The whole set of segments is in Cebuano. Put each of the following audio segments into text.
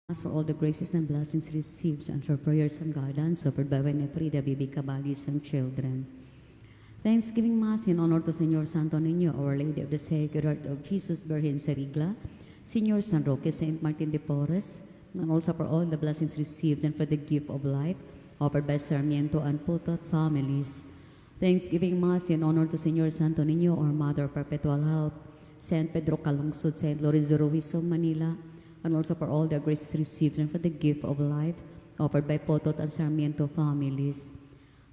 Mass for all the graces and blessings received and for prayers and guidance offered by Winifreda Bibi Caballes and children. Thanksgiving Mass in honor to Señor Santo Niño, Our Lady of the Sacred Heart of Jesus, Virgen Serigla, Señor San Roque, Saint Martin de Porres, and also for all the blessings received and for the gift of life offered by Sarmiento and Putot families. Thanksgiving Mass in honor to Señor Santo Niño, our Mother of Perpetual Help, Saint Pedro Calungsod, Saint Lorenzo Ruiz of Manila, and also for all the graces received and for the gift of life offered by Potot and Sarmiento families.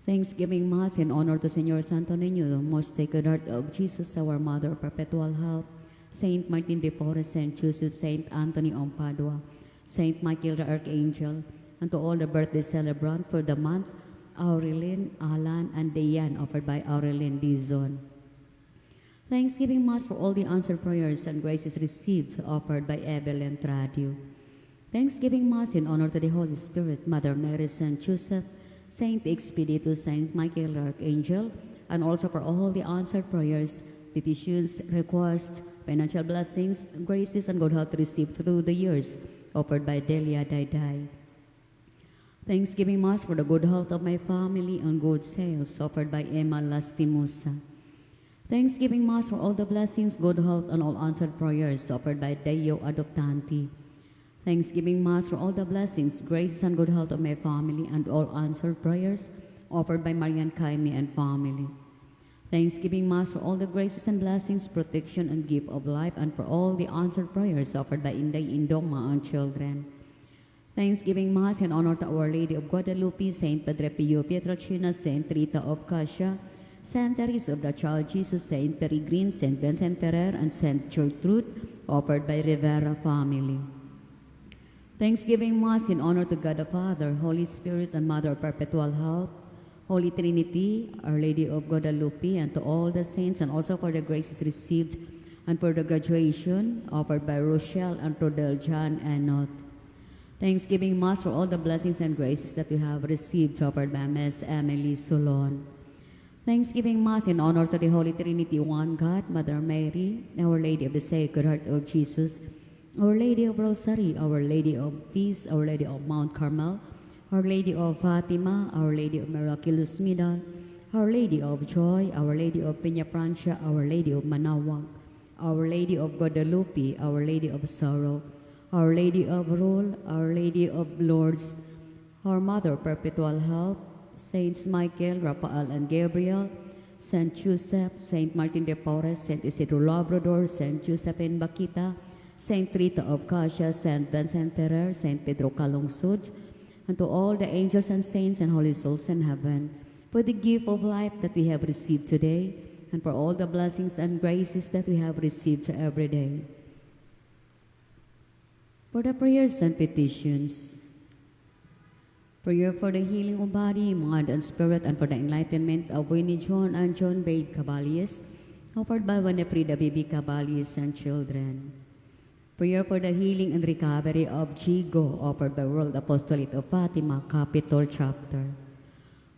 Thanksgiving Mass in honor to Señor Santo Niño, the Most Sacred Heart of Jesus, our Mother of Perpetual Help, Saint Martin de Porres, Saint Joseph, Saint Anthony of Padua, Saint Michael the Archangel, and to all the birthday celebrant for the month, Aurelin, Alan, and Dayan, offered by Aurelin Dizon. Thanksgiving Mass for all the answered prayers and graces received, offered by Evelyn Tradio. Thanksgiving Mass in honor to the Holy Spirit, Mother Mary, Saint Joseph, Saint Expedito, Saint Michael the Archangel, and also for all the answered prayers, petitions, requests, financial blessings, graces, and good health received through the years, offered by Delia Dayday. Thanksgiving Mass for the good health of my family and good sales, offered by Emma Lastimosa. Thanksgiving Mass for all the blessings, good health, and all answered prayers, offered by Deo Adoptanti. Thanksgiving Mass for all the blessings, graces, and good health of my family and all answered prayers, offered by Marian Kaimi and family. Thanksgiving Mass for all the graces and blessings, protection, and gift of life, and for all the answered prayers, offered by Inday Indoma and children. Thanksgiving Mass in honor to Our Lady of Guadalupe, Saint Padre Pio Pietrelcina, Saint Rita of Cascia, Saint Teresa of the Child Jesus, Saint Peregrine, Saint Vincent Ferrer, and Saint Gertrude, offered by Rivera family. Thanksgiving Mass in honor to God the Father, Holy Spirit, and Mother of Perpetual Help, Holy Trinity, Our Lady of Guadalupe, and to all the saints, and also for the graces received and for the graduation offered by Rochelle and Rodel John Enot. Thanksgiving Mass for all the blessings and graces that we have received, offered by Miss Emily Solon. Thanksgiving Mass in honor to the Holy Trinity, one God, Mother Mary, Our Lady of the Sacred Heart of Jesus, Our Lady of Rosary, Our Lady of Peace, Our Lady of Mount Carmel, Our Lady of Fatima, Our Lady of Miraculous Medal, Our Lady of Joy, Our Lady of Peñafrancia, Our Lady of Manaoag, Our Lady of Guadalupe, Our Lady of Sorrow, Our Lady of Rule, Our Lady of Lourdes, Our Mother of Perpetual Help, Saints Michael, Raphael, and Gabriel, Saint Joseph, Saint Martin de Porres, Saint Isidro Labrador, Saint Josephine Bakhita, Saint Rita of Cascia, Saint Vincent Ferrer, Saint Pedro Calungsod, and to all the angels and saints and holy souls in heaven, for the gift of life that we have received today, and for all the blessings and graces that we have received every day. For the prayers and petitions, prayer for the healing of body, mind, and spirit, and for the enlightenment of Winnie John and John Babe Caballes, offered by Winifreda Bibi Caballes and children. Prayer for the healing and recovery of Chigo, offered by World Apostolate of Fatima, Capitol Chapter.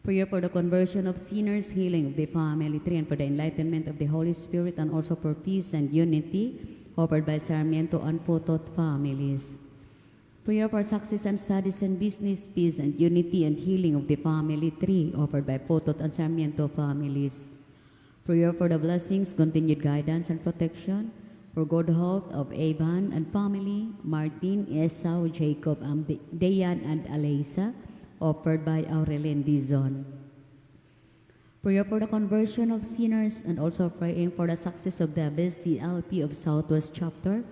Prayer for the conversion of sinners, healing of the family tree, and for the enlightenment of the Holy Spirit, and also for peace and unity, offered by Sarmiento and Putot families. Prayer for success and studies and business, peace and unity and healing of the family tree, offered by Potot and Sarmiento families. Prayer for the blessings, continued guidance and protection, for good health of Aban and family, Martin, Esau, Jacob, and Dayan and Alaysa, offered by Aurelien Dizon. Prayer for the conversion of sinners and also praying for the success of the BCLP of Southwest Chapter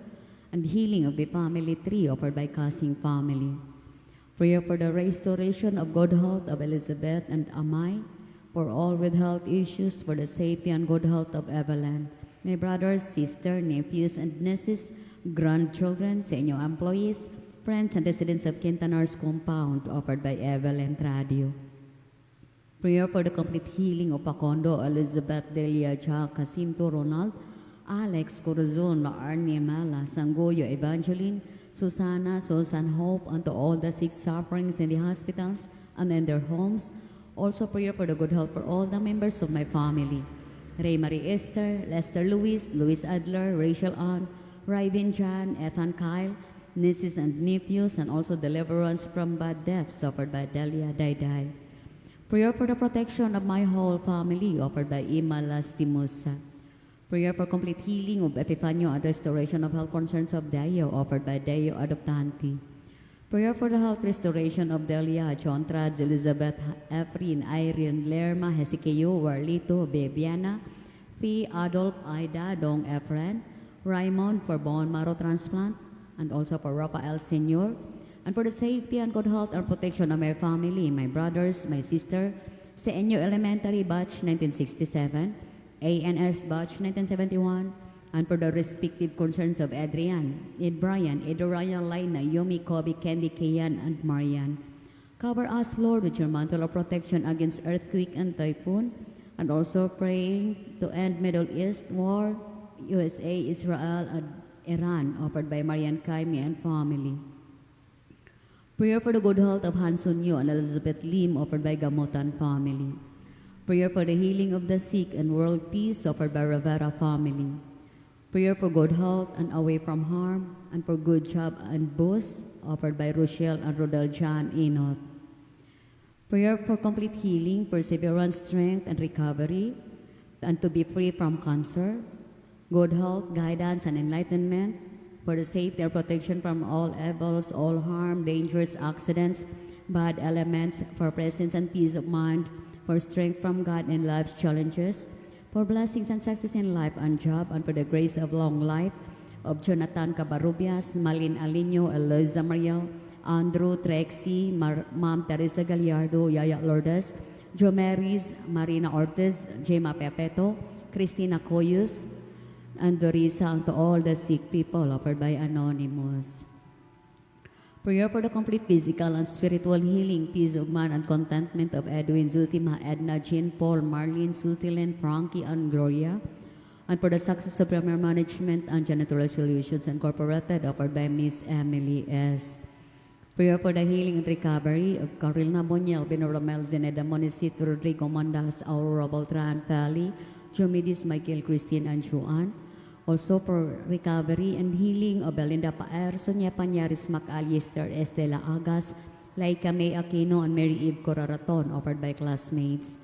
and healing of the family tree, offered by Kasing family. Prayer for the restoration of good health of Elizabeth and Amai, for all with health issues, for the safety and good health of Evelyn, my brothers, sister, nephews and nieces, grandchildren, sa inyong employees, friends and residents of Quintanar's compound, offered by Evelyn Tradio. Prayer for the complete healing of Pacondo, Elizabeth, Delia, Jack, Jacinto, Ronald, Alex, Corazon, Arnie, Mela, Sangoyo, Evangeline, Susana, Susan Hope, and to all the sick sufferings in the hospitals and in their homes. Also prayer for the good health for all the members of my family. Ray Marie Esther, Lester Lewis, Louis Adler, Rachel Ann, Raven John, Ethan Kyle, Nieces and nephews, and also deliverance from bad deaths, offered by Delia Dayday. Prayer for the protection of my whole family, offered by Ima Lastimosa. Prayer for complete healing of Epifanio and restoration of health concerns of Dayo, offered by Dayo Adoptanti. Prayer for the health restoration of Delia, John Trads, Elizabeth, Efrin, Irene, Lerma, Hezekiah, Warlito, Bebiana, Fee, Adolf, Ida, Dong Efren, Raymond for bone marrow transplant, and also for Rafael Sr., and for the safety and good health and protection of my family, my brothers, my sister, sa Enyo Elementary Batch 1967, ANS Batch 1971, and for the respective concerns of Adrian, Ed Brian, Ed Ryan, Lina, Yumi, Kobe, Candy, Kian, and Marian. Cover us, Lord, with your mantle of protection against earthquake and typhoon, and also praying to end Middle East war, USA, Israel, and Iran, offered by Marian Kaimi and family. Prayer for the good health of Hanson Yu and Elizabeth Lim, offered by Gamutan family. Prayer for the healing of the sick and world peace, offered by Rivera family. Prayer for good health and away from harm, and for good job and boost, offered by Rochelle and Rodel John Inot. Prayer for complete healing, perseverance, strength, and recovery, and to be free from cancer, good health, guidance, and enlightenment, for the safety and protection from all evils, all harm, dangers, accidents, bad elements, for presence and peace of mind, for strength from God in life's challenges, for blessings and success in life and job, and for the grace of long life of Jonathan Cabarubias, Malin Alinio, Eliza Mariel, Andrew Trexie, Ma'am Teresa Gallardo, Yaya Lourdes, Jo Maris, Marina Ortiz, Gemma Pepeto, Christina Coyus, and Dorisa, and to all the sick people, offered by Anonymous. Prayer for the complete physical and spiritual healing, peace of mind, and contentment of Edwin, Zusima, Edna, Jean, Paul, Marlene, Susilyn, Frankie, and Gloria. And for the success of Premier Management and Janitorial Solutions Incorporated, offered by Miss Emily S. Prayer for the healing and recovery of Carolina Boniel, Benoromel, Zeneda Monisit, Rodrigo Mandas, Aurora Beltran, Feli, Jomidis, Michael, Christine, and Joanne. Also for recovery and healing of Belinda Paer, Sonia Panyaris, McAllister, Estela Agas, Laika May Aquino, and Mary Eve Coraraton, offered by classmates.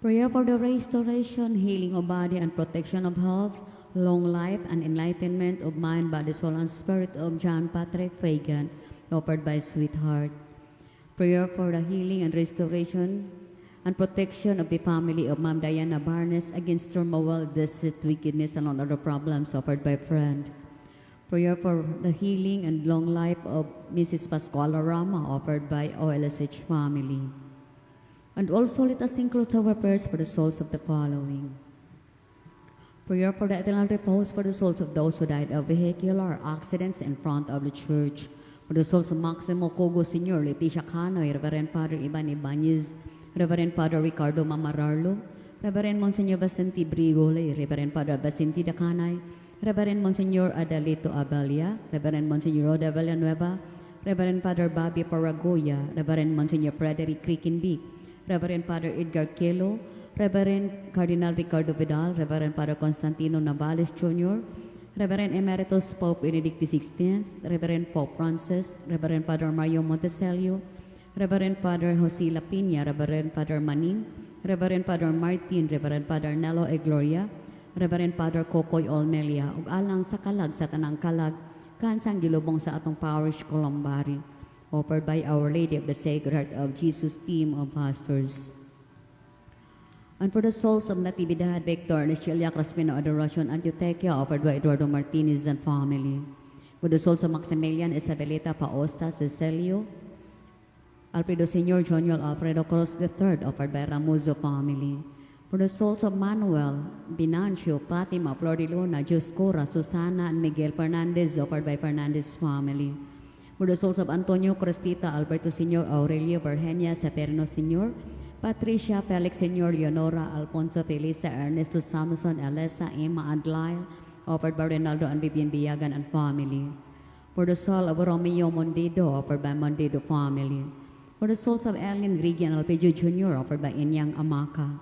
Prayer for the restoration, healing of body, and protection of health, long life, and enlightenment of mind, body, soul, and spirit of John Patrick Fagan, offered by Sweetheart. Prayer for the healing and restoration and protection of the family of Ma'am Diana Barnes against turmoil, deceit, wickedness, and all other problems, offered by friend. Prayer for the healing and long life of Mrs. Pascuala Rama, offered by OLSH family. And also let us include our prayers for the souls of the following. Prayer for the eternal repose for the souls of those who died of vehicular accidents in front of the church. For the souls of Maximo Kogo Sr., Leticia Canoy, Reverend Father Ivan Ibanez, Reverend Father Ricardo Mamararlo, Reverend Monsignor Vicente Brigole, Reverend Father Vicente Dacanay, Reverend Monsignor Adalito Abelia, Reverend Monsignor Roda Villanueva, Reverend Father Bobby Paragoya, Reverend Monsignor Frederick Krikenbeek, Reverend Father Edgar Kelo, Reverend Cardinal Ricardo Vidal, Reverend Father Constantino Navales Jr., Reverend Emeritus Pope Benedict XVI, Reverend Pope Francis, Reverend Father Mario Montecelio, Reverend Father Jose La Pina, Reverend Father Maning, Reverend Father Martin, Reverend Father Nelo E. Gloria, Reverend Father Kokoy Olmelia, ug alang sa kalag sa tanang kalag, kansang gilubong sa atong parish columbary, offered by Our Lady of the Sacred Heart of Jesus team of pastors. And for the souls of Natividad, Victor, and Shelia Crespino Adoracion, Antioquia, offered by Eduardo Martinez and family. For the souls of Maximilian, Isabelita, Paosta, Cecilio, Alfredo Sr., Junior Alfredo Cruz III, offered by Ramuzo family. For the souls of Manuel, Binancio, Fatima, Flor de Luna, Joscora, Susana, and Miguel Fernandez, offered by Fernandez family. For the souls of Antonio Crestita, Alberto Sr., Aurelio Virgenia, Severino Sr., Patricia, Felix Sr., Leonora, Alfonso, Felisa, Ernesto, Samson, Elesa, Emma, and Lyle, offered by Ronaldo and Vivian Biagan and family. For the soul of Romeo Mondido, offered by Mondido family. For the souls of Ellen Grigian Alpejo Jr., offered by Inyang Amaka.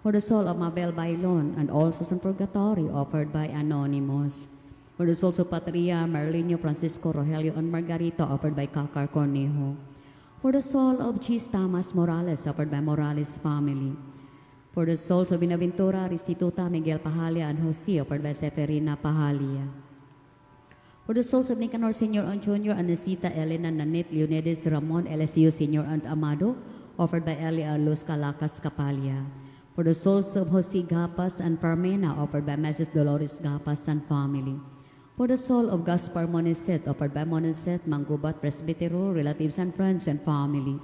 For the soul of Mabel Bailon and all souls in purgatory, offered by Anonymous. For the souls of Patria, Marlenio, Francisco, Rogelio, and Margarita, offered by Kakar Cornejo. For the soul of Chis Tamas Morales, offered by Morales family. For the souls of Binaventura, Restituta, Miguel Pahalia, and Jose, offered by Seferina Pahalia. For the souls of Nicanor Sr. and Jr., Anesita, Elena, Nanit, Leonidas, Ramon, Eliseo Sr. and Amado, offered by Elia Luz Calacas Capalia. For the souls of Jose Gapas and Parmena, offered by Mrs. Dolores Gapas and family. For the soul of Gaspar Moneset, offered by Moneset, Mangubat, Presbytero, relatives and friends and family.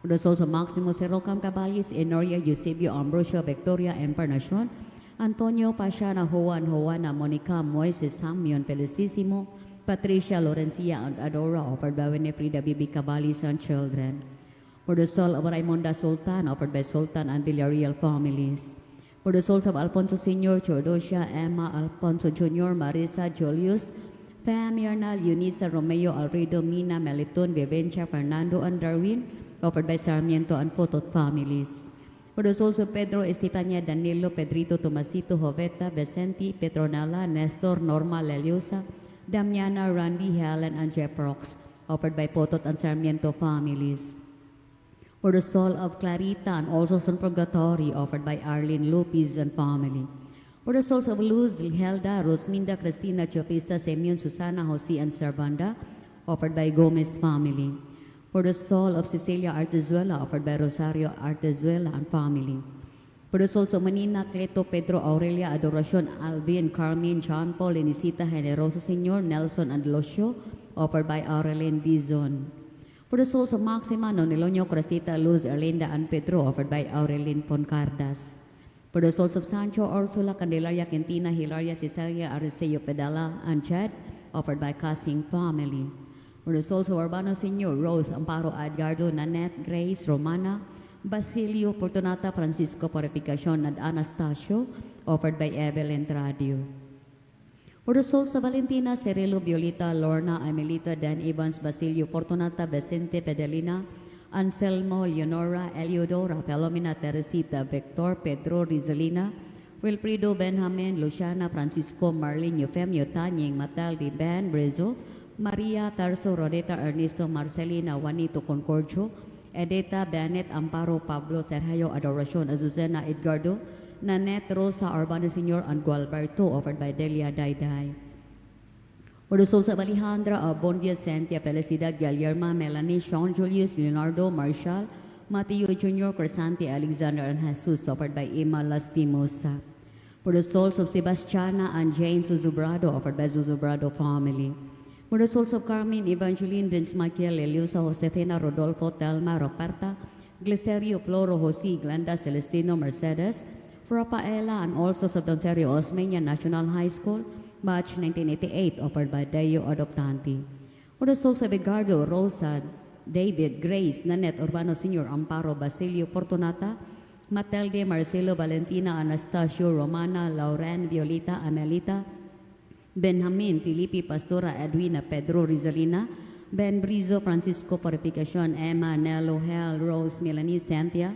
For the souls of Maximo Serocam Caballes, Enoria, Eusebio, Ambrosio, Victoria, Empernacion, Antonio, Pasiana, Juan, Juana, Monica, Moises, Samion, Felicissimo, Patricia, Lorencia, and Adora, offered by Winifreda Bibi Caballes and children. For the soul of Raimonda Sultan, offered by Sultan and Villarreal families. For the souls of Alfonso Sr., Theodosia, Emma, Alfonso Jr., Marisa, Julius, Famirna, Eunice, Romeo, Alfredo, Mina, Meliton, Vivencia, Fernando, and Darwin, offered by Sarmiento and Potot families. For the souls of Pedro, Estefania, Danilo, Pedrito, Tomasito, Joveta, Vicente, Petronella, Nestor, Norma, Leliosa, Damiana, Randy, Helen, and Jeff Rocks, offered by Potot and Sarmiento families. For the soul of Clarita and also in Purgatory, offered by Arlene Lopez and family. For the souls of Luz, Helda, Rosminda, Cristina, Chopista, Simeon, Susana, Jose, and Servanda, offered by Gomez family. For the soul of Cecilia Artezuela, offered by Rosario Artezuela and family. For the souls of Manina, Cleto, Pedro, Aurelia, Adoracion, Alvin, Carmen, John Paul, Lenicita, Generoso Sr., Nelson, and Lucio, offered by Aurelien Dizon. For the souls of Maxima, Nonilonio, Cristita, Luz, Erlinda, and Pedro, offered by Aurelien Poncardas. For the souls of Sancho, Ursula, Candelaria, Quintina, Hilaria, Cecilia, Arceo, Pedala, and Chad, offered by Casing family. For the souls of Urbano Sr., Rose, Amparo, Edgardo, Nanette, Grace, Romana, Basilio, Fortunata, Francisco, Purificacion, and Anastasio, offered by Evelyn Tradio. For the souls of Valentina, Cirilo, Violeta, Lorna, Amelita, Dan Evans, Basilio, Fortunata, Vicente, Pedelina, Anselmo, Leonora, Eliodora, Felomina, Teresita, Victor, Pedro, Rizalina, Wilfredo, Benjamin, Luciana, Francisco, Marlene, Eufemio, Tanying, Mataldi, Ben, Brezo, Maria, Tarso, Rodeta, Ernesto, Marcelina, Juanito, Concordio, Edeta, Bennett, Amparo, Pablo, Sergio, Adoracion, Azucena, Edgardo, Nanette, Rosa, Urbano Sr., and Gualberto, offered by Delia Dayday. For the souls of Alejandra, Abondia, Cynthia, Felicidad, Guillermo, Melanie, Sean, Julius, Leonardo, Marshall, Mateo Jr., Crisanti, Alexander, and Jesus, offered by Emma Lastimosa. For the souls of Sebastiana and Jane Suzubrado, offered by Suzubrado family. For the souls of Carmen, Evangeline, Vince Michael, Eliosa, Josefina, Rodolfo, Telma, Roberta, Glicerio, Floro, Jose, Glenda, Celestino, Mercedes, Rafaela, and all souls of Don Sergio Osmeña National High School, batch 1988, offered by Deo Adoptanti. For the souls of Edgardo, Rosa, David, Grace, Nanette, Urbano Sr., Amparo, Basilio, Fortunata, Matilde, Marcelo, Valentina, Anastasio, Romana, Lauren, Violita, Amelita, Benjamin, Felipe, Pastora, Edwina, Pedro, Rizalina, Ben Brizo, Francisco, Purificacion, Emma, Nello, Hel, Rose, Melanie, Cynthia,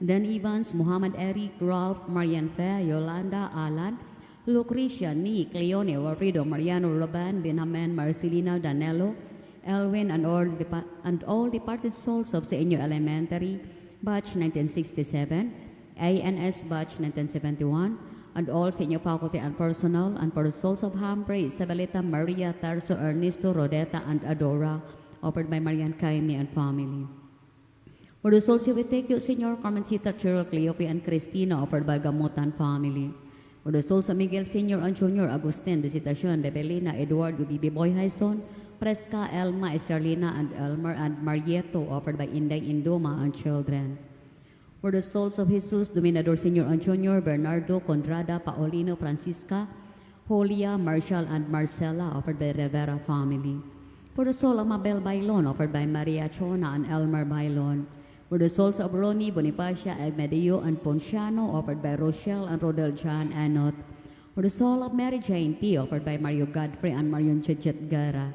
Dan Evans, Muhammad Eric, Ralph, Marian Fe, Yolanda, Alan, Lucretia, Nick, Leone, Wilfredo, Mariano, Roban, Benjamin, Marcelina, Danilo, Elwin, and all departed souls of Sa Inyo Elementary, batch 1967, ANS batch 1971, and all senior faculty and personnel, and for the souls of Humphrey, Isabelita, Maria, Tarso, Ernesto, Rodeta, and Adora, offered by Marian Kaimi and family. For the souls of Etequio, Senior, Carmencita, Cheryl, Cleope, and Cristina, offered by Gamutan family. For the souls of Miguel Senior and Junior, Agustin, Visitacion, Bebelina, Eduardo, Bibi Boy Hyson, Presca, Elma, Esterlina, and Elmer, and Marieto, offered by Inday Indoma and children. For the souls of Jesus, Dominador Senior and Junior, Bernardo, Condrada, Paulino, Francisca, Julia, Marshall, and Marcela, offered by Rivera family. For the soul of Mabel Bailon, offered by Maria Chona and Elmer Bailon. For the souls of Ronnie, Bonifacia, Agmedeo, and Ponciano, offered by Rochelle and Rodel John Anot. For the soul of Mary Jane T, offered by Mario Godfrey and Marion Chichet Gara.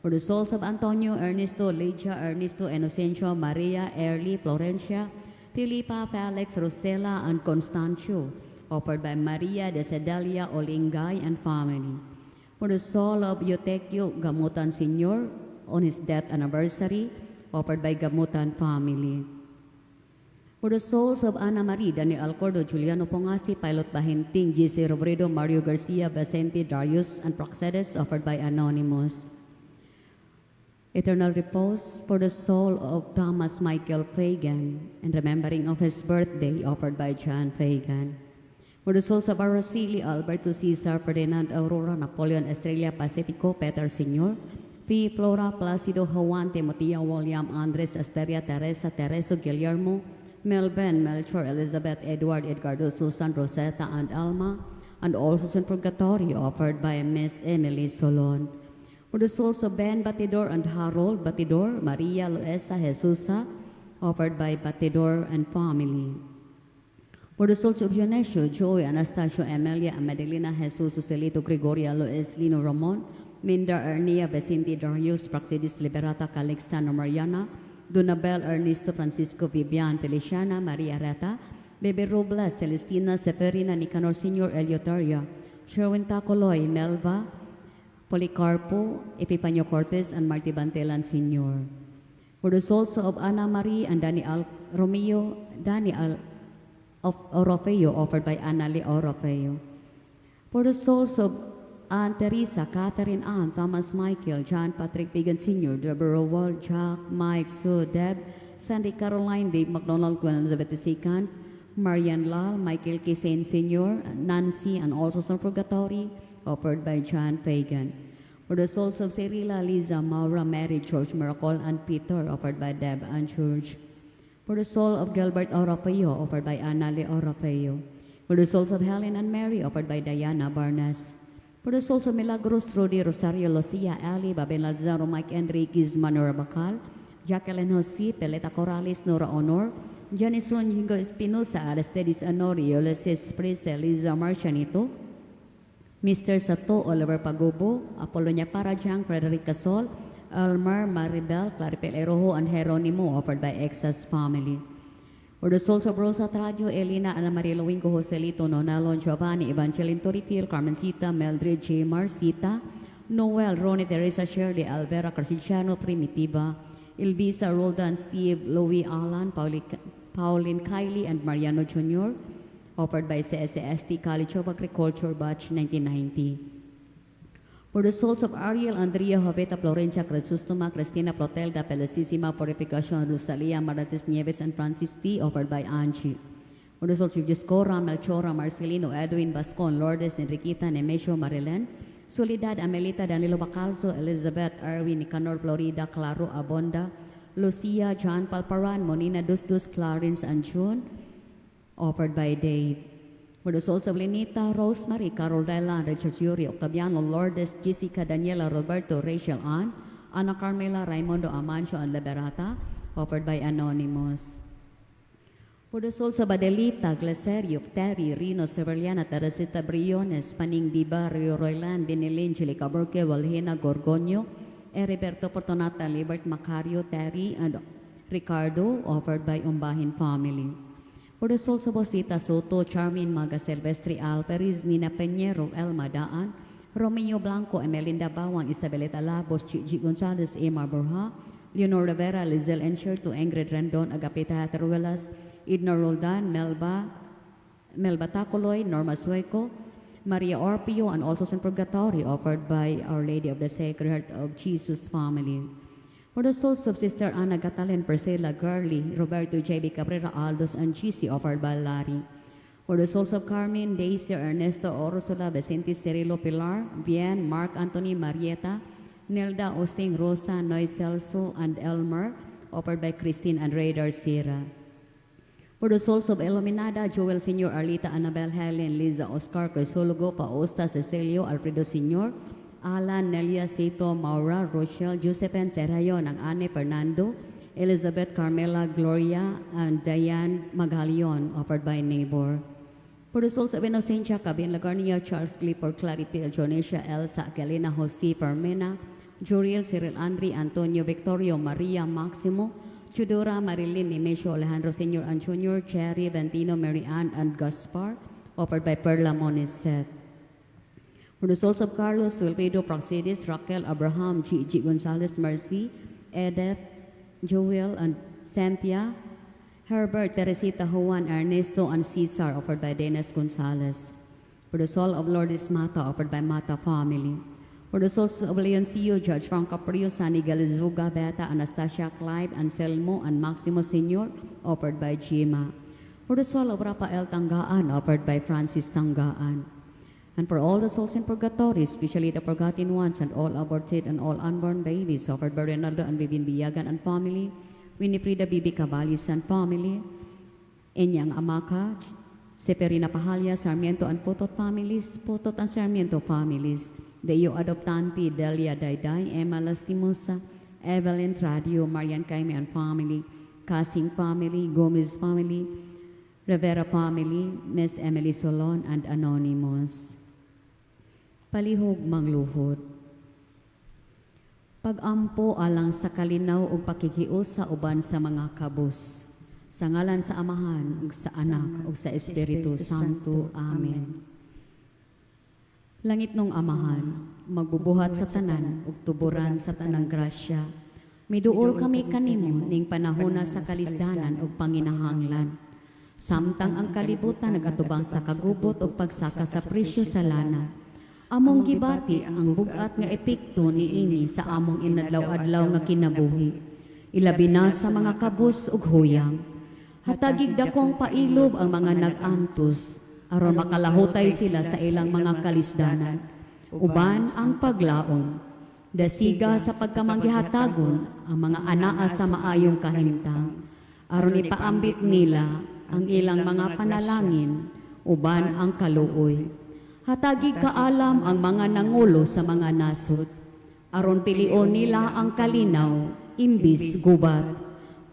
For the souls of Antonio, Ernesto, Lydia, Ernesto, Inocencio, Maria, Early, Florencia, Filipa, Felix, Rosella, and Constancio, offered by Maria de Sedalia Olingay and family. For the soul of Eutequio Gamutan Sr. on his death anniversary, offered by Gamutan family. For the souls of Ana Marie, Daniel Alcordo, Juliano Pongasi, Pilot Bahinting, G.C. Robredo, Mario Garcia, Vicente, Darius, and Praxedes, offered by Anonymous. Eternal repose for the soul of Thomas Michael Fagan and remembering of his birthday, offered by John Fagan. For the souls of Araceli, Alberto Cesar, Ferdinand, Aurora, Napoleon, Estrella, Pacifico, Peter Sr., P. Flora, Placido, Juan, Timoteo, William, Andres, Asteria, Teresa, Tereso, Guillermo, Melvin, Melchor, Elizabeth, Edward, Edgardo, Susan, Rosetta, and Alma, and also in purgatory, offered by Miss Emily Solon. For the souls of Ben Batidor and Harold Batidor, Maria Luisa Jesusa, offered by Batidor and family. For the souls of Dionisio, Joey, Anastasio, Emilia, Amedelina, Jesus, Suselito, Gregoria, Luis, Lino, Ramon, Minda, Ernia, Vicente, Darius, Praxidis, Liberata, Calixta, Mariana, Donabel, Ernesto, Francisco, Vivian, Feliciana, Maria Reta, Bebe Robles, Celestina, Seferina, Nicanor Sr., Eleuteria, Sherwin Tacoloy, Melva, Policarpo, Epifanio Cortez, and Marty Bantelan Sr. For the souls of Anna Marie and Daniel Romeo, Daniel of Orofeo, offered by Anna Lee Orofeo. For the souls of Aunt Teresa, Catherine Ann, Thomas Michael, John Patrick Fagan Sr., Deborah Wall, Jack, Mike, Sue, Deb, Sandy Caroline, Dave McDonald, Gwen Elizabeth II, Marian Lal, Michael Kisain Sr., Nancy, and also some purgatory, offered by John Fagan. For the souls of Cyrilla, Liza, Maura, Mary, George, Miracle, and Peter, offered by Deb and George. For the soul of Gilbert Orofeo, offered by Anna Lee Orofeo. For the souls of Helen and Mary, offered by Diana Barnes. For the souls of Milagros, Rudy, Rosario, Lucia, Ali, Babel Lazaro, Mike Enriquez, Manuel Bacal, Jacqueline Jose, Peleta Corrales, Nora Honor, Janison Jingo Espinosa, Aristides Honorio, Ulysses Prisa, Liza Marcianito, Mr. Sato, Oliver Pagubo, Apollonia Parajang, Frederic Gasol, Elmer, Maribel, Claripel Erojo, and Geronimo, offered by Exas family. For the souls of Rosa Tradio, Elena, Ana Maria Luingo, Joselito, Nonalon, Giovanni, Evangeline Toripil, Carmencita, Mildred J. Marcita, Noel, Ronnie, Teresa, Shirley, Alvera, Carciciano, Primitiva, Elvisa, Roldan, Steve, Louis, Alan, Pauline Kylie, and Mariano Jr., offered by CSST College of Agriculture, Batch 1990. For the souls of Ariel, Andrea, Joveta, Florencia, Crisostoma, Cristina, Plotelda, Felicissima, Purificacion, Rosalia, Marates Nieves, and Francis T., offered by Angie. For the souls of Giscora, Melchora, Marcelino, Edwin, Bascon, Lourdes, Enriquita, Nemesio, Marilen, Soledad, Amelita, Danilo Bacalso, Elizabeth, Erwin, Nicanor, Florida, Claro, Abonda, Lucia, John Palparan, Monina Dusdus, Clarence, and June, offered by Dave. For the souls of Lenita, Rosemary, Carol Dela, Richard Yuri, Octaviano, Lourdes, Jessica, Daniela, Roberto, Rachel Ann, Ana Carmela, Raimundo, Amancio, and Liberata, offered by Anonymous. For the souls of Adelita, Glacerio, Terry, Rino, Severiana, Teresita Briones, Paning Di Barrio, Roylan, Benilin, Chilica Burke, Walhena, Gorgonio, Heriberto Fortunata, Libert Macario, Terry, and Ricardo, offered by Umbahin family. For the souls of Osita Soto, Charmin Maga Silvestre Alvarez, Nina Peñero, Elma Daan, Romeo Blanco, Emelinda Bawang, Isabelita Labos, Chichi Gonzalez, Emma Borja, Leonor Rivera, Lizelle Encherto, Ingrid Rendon, Agapita Hateruelas, Edna Roldan, Melba Tacoloy, Norma Sueco, Maria Orpio, and also in Purgatory, offered by Our Lady of the Sacred Heart of Jesus family. For the souls of Sister Ana Gatalen, Priscilla Gurley, Roberto J.B. Cabrera, Aldos, and GC, offered by Larry. For the souls of Carmen, Daisy, Ernesto, Ursula, Vicente, Cirilo, Pilar, Bien, Mark Anthony, Marieta, Nilda, Austin, Rosa, Noy Celso, and Elmer, offered by Christine and Radar Sira. For the souls of Iluminada, Joel Sr., Arlita, Annabel, Helen, Liza, Oscar, Crisologo, Pausta, Cecilio, Alfredo Sr., Alan, Nelia, Sito, Maura, Rochelle, Josephine, Serayo, ng Ane, Fernando, Elizabeth, Carmela, Gloria, and Diane Maghalion, offered by neighbor. For the souls of Inocencia, Cabin Lagarnia, Charles Clifford, Claripil, Jonesia, Elsa, Galena, Jose, Parmena, Juriel, Cyril Andri, Antonio, Victorio, Maria, Maximo, Chudora, Marilyn, Nemesio, Alejandro Sr. and Jr., Cherry, Ventino, Mary Ann, and Gaspar, offered by Perla Monisset. For the souls of For the souls of Carlos, Wilfredo, Praxedis, Raquel, Abraham, G. G. Gonzalez, Mercy, Edith, Joel, and Cynthia, Herbert, Teresita, Juan, Ernesto, and Cesar, offered by Dennis Gonzalez. For the soul of Lourdes Mata, offered by Mata family. For the souls of Leoncio, Judge Frank Caprio, Sunny Galizuga, Beta, Anastasia Clive, Anselmo, and Maximo Sr., offered by Gima. For the soul of Rafael Tanggaan, offered by Francis Tanggaan. And for all the souls in purgatory, especially the forgotten ones and all aborted and all unborn babies, offered by Ronaldo and Vivian Biyagan and family, Winifreda Bibi Caballes and family, Enyang Amaka, Seferina Pahalya, Sarmiento and Putot families, Putot and Sarmiento families, Deo Adoptanti, Delia Dayday, Emma Lastimosa, Evelyn Tradio, Marian Kaime and family, Casing family, Gomez family, Rivera family, Miss Emily Solon, and Anonymous. Palihog mangluhod. Pagampo alang sa kalinaw ug pakikiusa uban sa mga kabus. Sa ngalan sa Amahan ug sa Anak ug sa Espiritu Santo. Amen. Langit nung Amahan, magbubuhat sa tanan ug tuburan sa tanang grasya. Miduol kami kanimo ning panahona sa kalisdanan ug panginahanglan. Samtang ang kalibutan nagatubang sa kagubot ug pagsaka sa presyo sa lana. Among gibati ang bugat nga epekto niini sa among inadlaw-adlaw nga kinabuhi. Ilabi na sa mga kabus ug huyang. Hatagig dakong pailob ang mga nag-antos aron makalahutay sila sa ilang mga kalisdanan. Uban ang paglaom. Dasiga sa pagkamanggihatagon ang mga anaa sa maayong kahimtang. Aron ipaambit nila ang ilang mga panalangin uban ang kaluoy. Hatagi kaalam ang mga nangulo sa mga nasod. Aron pilion nila ang kalinaw, imbis gubat.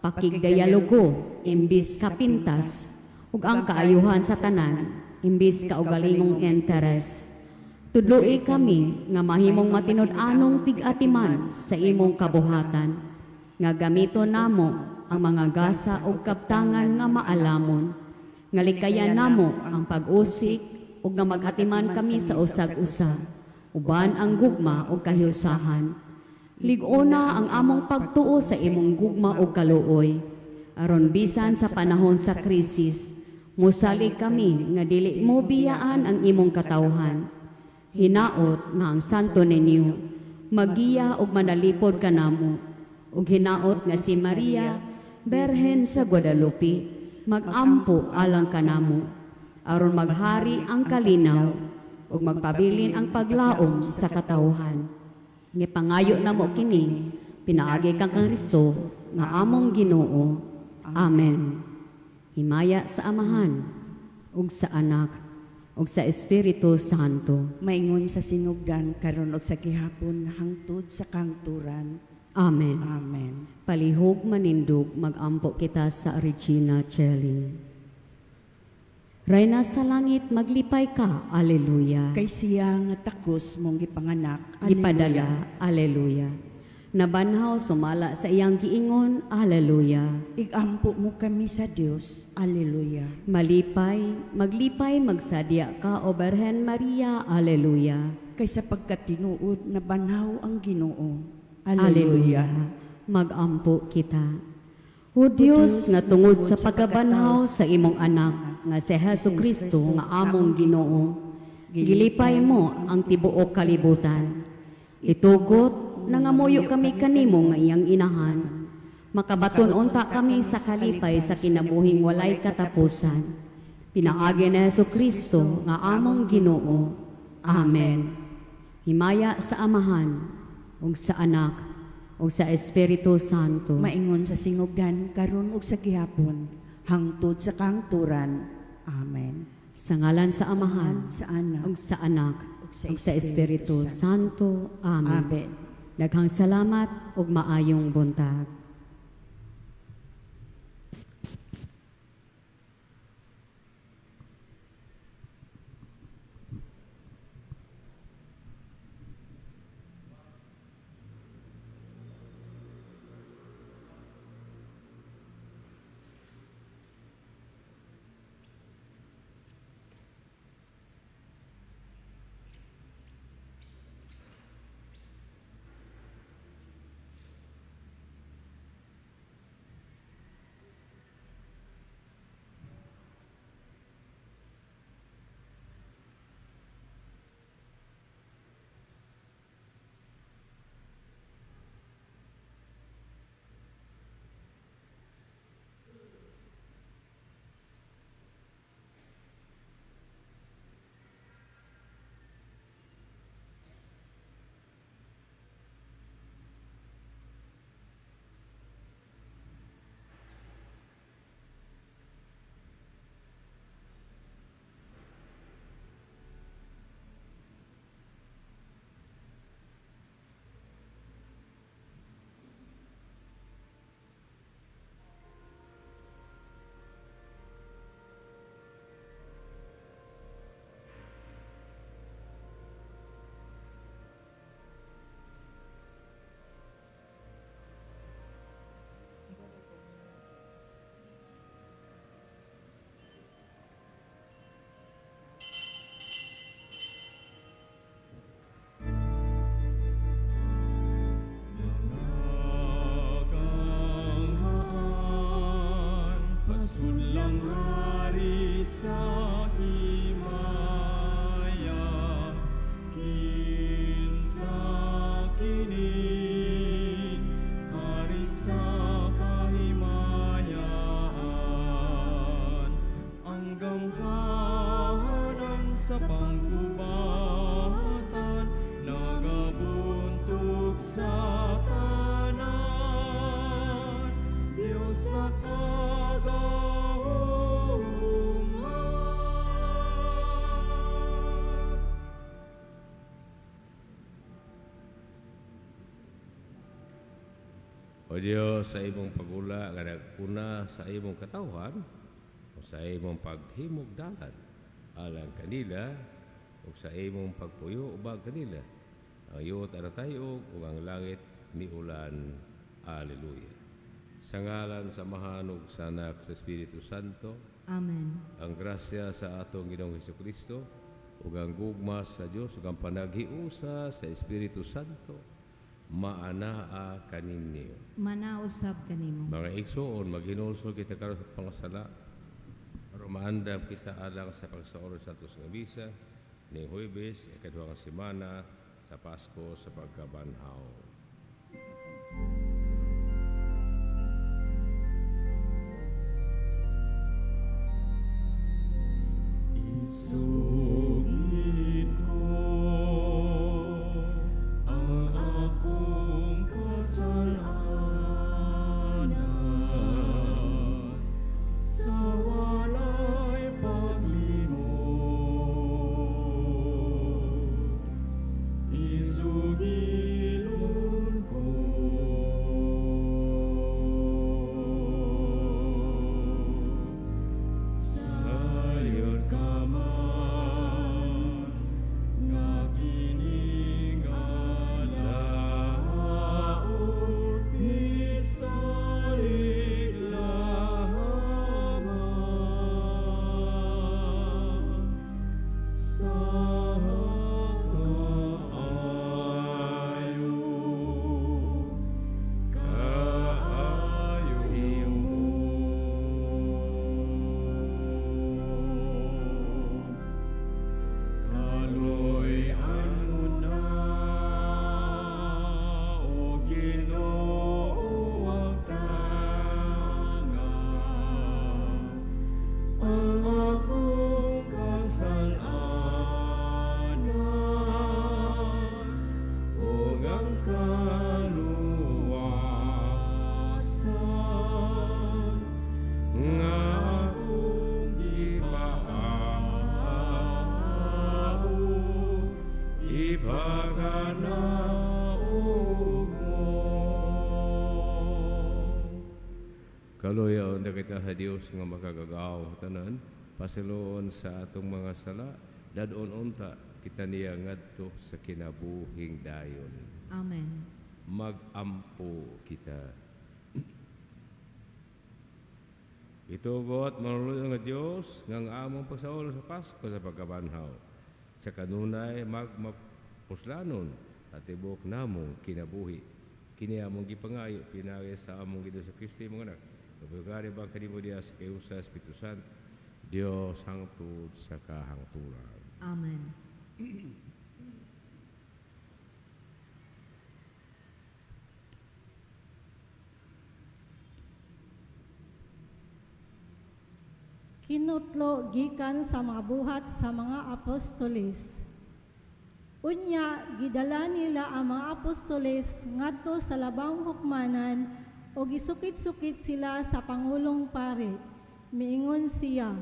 Pakigdialogo, imbis kapintas. Ug ang kaayuhan sa tanan, imbis kaugalingong interes. Tudloi kami nga mahimong matinud-anong tig-atiman sa imong kabuhatan, nga gamiton namo ang mga gasa ug kaptangan nga maalamon, nga likayan namo ang pag-usik ug nga mag-atiman kami sa usag-usa, uban ang gugma ug kahilsahan. Lig-ona ang among pagtuo sa imong gugma ug kaluoy, aron bisan sa panahon sa krisis, musalig kami nga dili mo biyaan ang imong katawhan. Hinaot nga ang Santo Niño magiya ug manalipod kanamo, ug hinaot nga si Maria, Berhen sa Guadalupe, magampo alang kanamo, aron maghari ang kalinaw ug magpabilin ang paglaom sa katawhan. Gipangayo namo kini pinaagi kang Kristo nga among Ginoo. Amen. Himaya sa Amahan ug sa Anak ug sa Espiritu Santo. Maingon sa sinugdan karon og sa gihapon hangtod sa kangturan. Amen. Amen. Palihog manindog, magampo kita sa Regina Caeli. Reyna sa langit, maglipay ka. Alleluia. Kay siya nga takos mong gipanganak. Gipadala. Alleluia. Nabanhaw sumala sa iyang giingon. Alleluia. Igampo mo kami sa Dios. Alleluia. Malipay, maglipay, magsadya ka, O Berhen Maria. Alleluia. Kay sa pagkatinuod nabanhaw ang Ginoo. Alleluia. Magampo kita. O Dios, nga tungod sa pagkabanhaw sa imong anak nga si Hesus Kristo nga among Ginoo, gilipay mo ang tibuok kalibutan. Itugot nangamuyo kami kanimo nga iyang inahan. Makabaton unta kami sa kalipay sa kinabuhing walay katapusan. Pinaagi ni Hesus Kristo nga among Ginoo. Amen. Himaya sa Amahan ug sa Anak ug sa Espiritu Santo. Maingon sa sinugdan karon ug sa gihapon hangtod sa kangturan. Amen. Sa ngalan sa Amahan Sa Anak ug sa Anak ug sa Espiritu Santo. Amen. Amen. Daghang salamat ug maayong buntag. Sa panggubatan, nagabuntog sa tanan, Diyos sa kagahuma. O Diyos, sa imong pagula nga nagpuna sa imong katawhan o sa imong paghimog dalan alang kanila o sa imong pagpuyo ubang kanila ang yuot aratayog ug ang langit miulan. Alleluia. Sa ngalan sa Amahan ug sa Anak sa Espiritu Santo. Amen. Ang grasya sa atong Ginoong Hesukristo ug ang gugma sa Dios ug ang panaghiusa sa Espiritu Santo maanaa kaninyo. Manausab kanimo. Mga igsoon, maghinulsol kita karon sa pangasala aron maandam kita alang sa pagsaulog sa atos nga misa ning Huwebes, ikaduha nga semana sa Pasko sa pagkabanhaw. Isugid ko ang akong kasalanan sa walay paglimot. Isugilon ko sayod ka man nga kining laot misalig lamang sa kaayo kaayo mo. Kaloy-an mo na, O Ginoo, ang tanga, ang akong kasalanan, ug ang kaluwasan nga akong gipaao ipaganaog mo. Kaluyaon na kita sa Dios nga makagagahom tanan, pasiloon sa atong mga sala, dadon unta kita niya ngadto sa kinabuhing dayon. Amen. Magampo kita. Itugot manuluyo nga Dios nga ang among pagsaulog sa Pasko sa pagkabanhaw sa kanunay magmapuslanon at tibuok namong kinabuhi. Kini among gipangayo pinaagi sa among Ginoo sa Kristo imong anak. Nabugari bang kanimo diha sa kayusa Espiritu Santo, Dios hangtod sa kahangturan. Amen. Kinutlo gikan sa mga buhat sa mga apostoles. Unya gidala nila ang mga apostoles ngadto sa labang hukmanan ug gisukit-sukit sila sa pangulong pari. Miingon siya,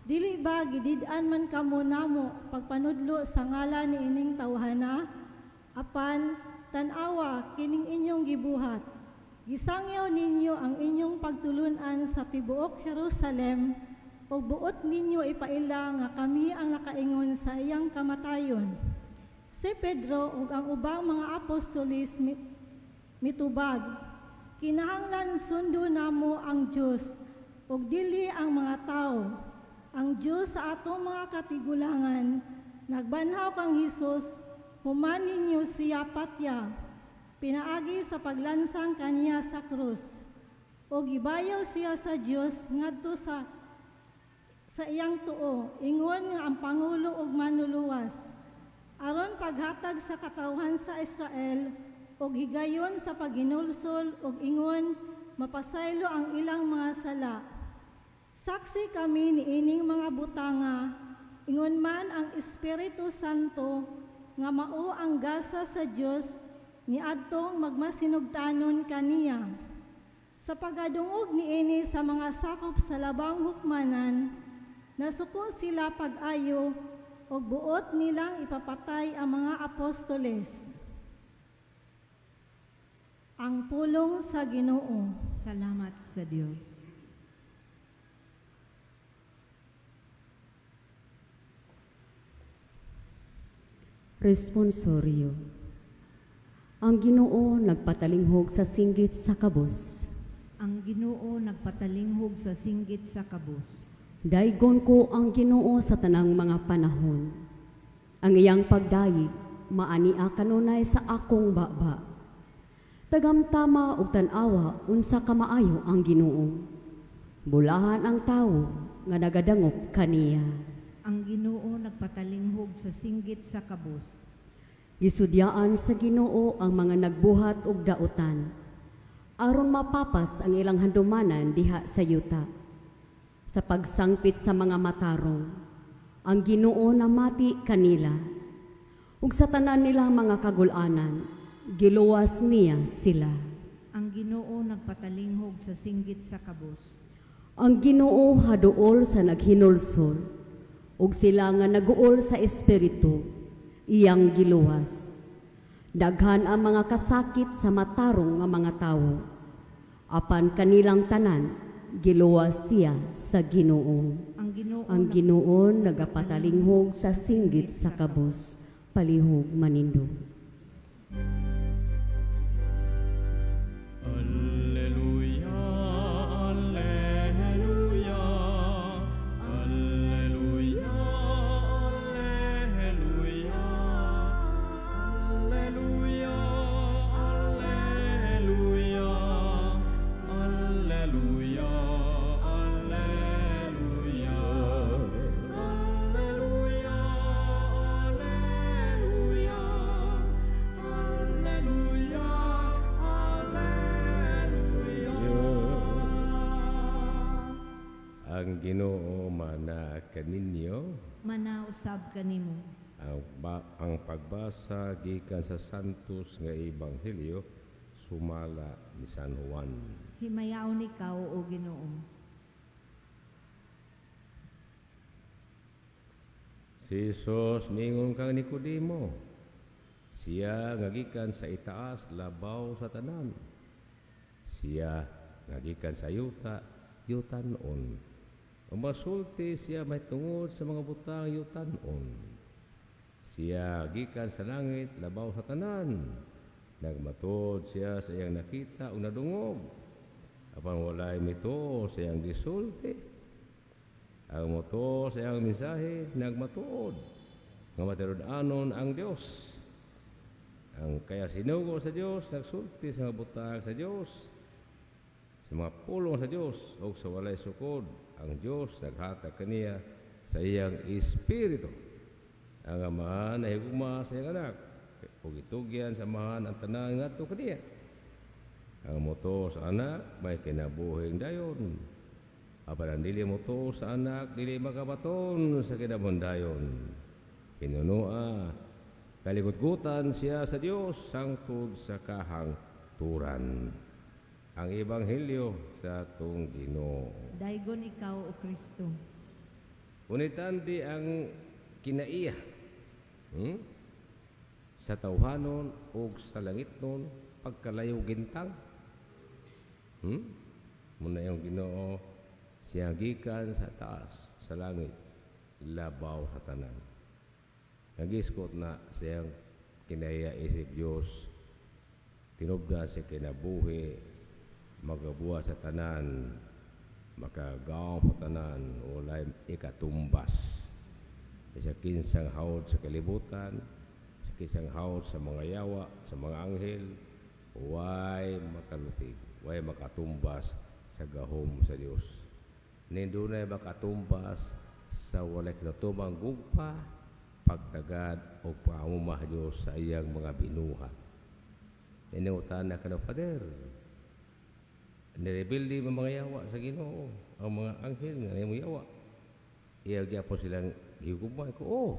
"Dili ba gidid-an man kamo namo pagpanudlo sa ngalan niining tawhana? Apan tan-awa kining inyong gibuhat. Gisangyaw ninyo ang inyong pagtulun-an sa tibuok Jerusalem ug buot ninyo ipaila nga kami ang nakaingon sa iyang kamatayon." Si Pedro ug ang ubang mga apostoles mitubag, "Kinahanglan sundo namo ang Dios ug dili ang mga tawo. Ang Dios sa atong mga katigulangan nagbanhaw kang Hesus, human ninyo siya patya, pinaagi sa paglansang kaniya sa krus. Ug gibayaw siya sa Dios ngadto sa iyang tuo, ingon nga ang pangulo ug manluluwas, aron paghatag sa katawhan sa Israel og higayon sa paghinulsol ug ingon mapasaylo ang ilang mga sala. Saksi kami niining mga butanga, Ingon man ang Espiritu Santo nga mao ang gasa sa Dios niadtong magmasinugtanon kaniya. Sa pagadungog niini sa mga sakop sa labang hukmanan, nasuko sila pag-ayo ug buot nilang ipapatay ang mga apostoles. Ang pulong sa Ginoo. Salamat sa Dios. Responsorio. Ang Ginoo nagpatalinghog sa singgit sa kabus. Ang Ginoo nagpatalinghog sa singgit sa kabus. Daygon ko ang Ginoo sa tanang mga panahon. Ang iyang pagdayeg maania kanunay sa akong baba. Tagamtama ug tan-awa unsa ka maayo ang Ginoo. Bulahan ang tawo nga nagadangop kaniya. Ang Ginoo nagpatalinghog sa singgit sa kabus. Gisudyaan sa Ginoo ang mga nagbuhat og dautan aron mapapas ang ilang handumanan diha sa yuta. Sa pagsangpit sa mga matarong, ang Ginoo namati kanila. Ug sa tanan nilang mga kagul-anan, giluwas niya sila. Ang Ginoo nagpatalinghog sa singgit sa kabus. Ang Ginoo haduol sa naghinulsol, ug sila nga naguol sa espiritu, iyang giluwas. Daghan ang mga kasakit sa matarong nga mga tawo. Apan kanilang tanan, giluwas siya sa Ginoo. Ang Ginoo Ang Ginoo nagapatalinghog sa singgit sa kabus, palihog manindog. Alleluia, Alleluia, Alleluia, Alleluia, Alleluia, Alleluia, Alleluia, Alleluia, Alleluia, Alleluia, Alleluia, Alleluia. Ang Ginoo mana kaninyo. Manausab kanimo. Ang pagbasa gikan sa Santos nga Ebanghelyo sumala ni San Juan. Himayaon ikaw o Ginoo. Si Jesus miingon kang Nicodemo, siya nga gikan sa itaas labaw sa tanan. Siya nga gikan sa yuta, yutanon. Masulti siya mahitungod sa mga butang yutanon. Siya gikan sa langit labaw sa tanan. Nagmatuod siya sa iyang nakita o nadungog. Apan walay mituo sa iyang gisulti. Ang moto sa iyang mensahe nagmatuod nga matinud-anon ang Dios. Ang kaya sinugo sa Dios nagsulti sa mga butang sa Dios, sa mga pulong sa Dios ug sa walay sukod ang Dios naghatag kaniya sa iyang espiritu. Ang Amahan nahigugma sa iyang anak ug itugyan sa Amahan ang tanan ngadto kaniya. Ang moto sa anak may kinabuhing dayon. Apan ang dili moto sa anak dili makabaton sa kinabuhing dayon. Hinunoa, kaligutgutan siya sa Dios sangtod sa kahangturan. Ang Ebanghelyo sa atong Ginoo. Daygon ikaw o Kristo. Unitan di ang kinaiya, Sa tawhanon ug sa langitnon pagkalayo gintang. Muna yung Ginoo siya gikan sa taas sa langit labaw sa tanan. Nagiskot na siyang kinaiya isip Dios, tinubda sa kinabuhi, magabuhat sa tanan, makagaw sa tanan, walay ikatumbas. Sa kinsang hawod sa kalibutan, sa kinsang hawod sa mga yawa, sa mga anghel, way makalupig, way makatumbas sa gahom sa Dios. Nindunay makatumbas sa walay kinatumang gugpa, pagtagad o pamumah Diyos sa iyang mga binuhat. Inutan na ka na, Father. Nirebildi ang mga yawa sa Ginoo, ang mga anghel nga nimo yawa. Iya gyapon silang Gihigugma ko, oh.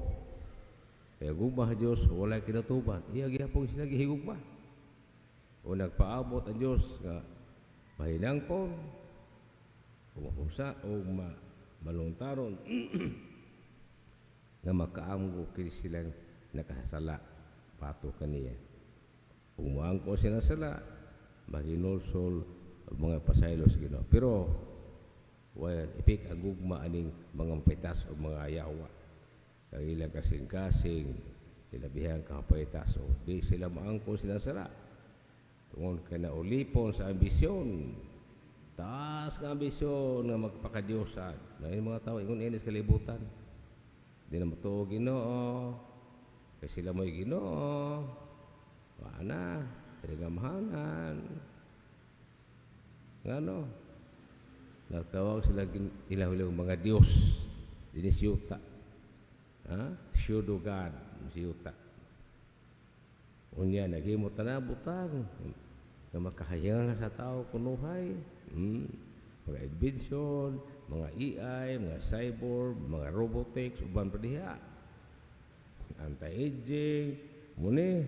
Kaya gugma sa Diyos, wala kinatuban. Iya gihapon sila gihigugma. O nagpaabot ang Diyos nga mahinangpon, o mahusa, o maluntaron, nga makaamgo kini silang nakasala pato kaniya. Kung moangko sila sala, maginulsol ang mga pasaylo sa Ginoo. Pero well, ipik ang gugma aning mga pitas o mga yawa. Kay ilang kasing-kasing, ilabihang kapaitas o di sila maangko sila sala. Tungod kay naulipon sa ambisyon, taas nga ambisyon nga magpakadyosan. Na yung mga tao ingon ini sa kalibutan. Di na matuo Ginoo. Kay sila mo'y Ginoo. Wala na, gamhanan. Ngano? Nagtawag sila ilang mga Diyos. Dini siyuta. Ha? Pseudo God, siyuta. Unya, naghimo na butang na makahayangan sa tao kunuhay. Mga invention, mga AI, mga cyborg, mga robotics, uban pa diha. Anti-aging, muni,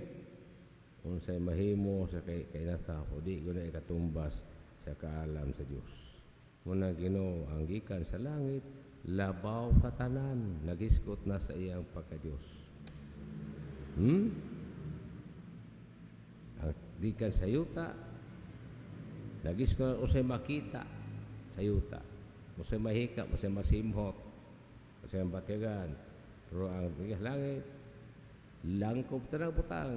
unsay mahimo sa kay nasta di ko na ikatumbas sa kaalam sa Dios. Muna Ginoo ang gikan sa langit labaw sa tanan, nagisgot na sa iyang pagka-Dios. Ang gikan sa yuta, nagisgot na usay makita sa yuta, usay mahika, usay masimhot, usay mabatyagan. Pero ang gikan sa langit, langkob tanang butang,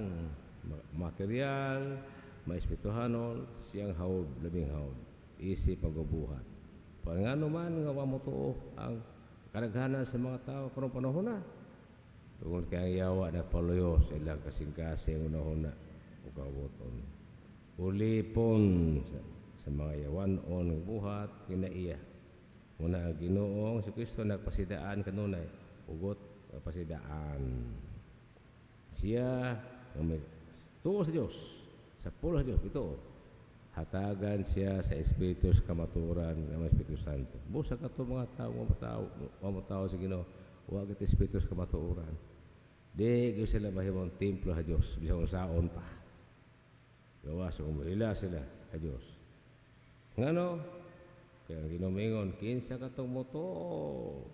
material, maespirituhanon, siyang hawd, labing hawd, isip pagbubuhat. Pangano man nga wa motuo ang kadaghanan sa mga tao karong panahon na. Tungod kay ang yawa nagpaluyo sa ilang kasing-kasing unahuna o kabuton. Ulipon sa mga yawanon nga buhat kinaiya. Muna ang Ginoong si Kristo nagpasidaan kanunay, ugot pasidaan. Siya ang may tuo sa Dios, sa pulo sa Dios ito. Hatagan siya sa Espiritu sa kamaturan ng Espiritu Santo. Busa kato mga tao, mga tao sa Ginoo, wa git Espiritu sa kamatuoran. Di gyud sila mahimong templo sa Dios, bisan unsaon pa. Gawas kung mohila sila sa Dios. Ngano? Kaya ang Ginoo mingon, kinsa katong motuo,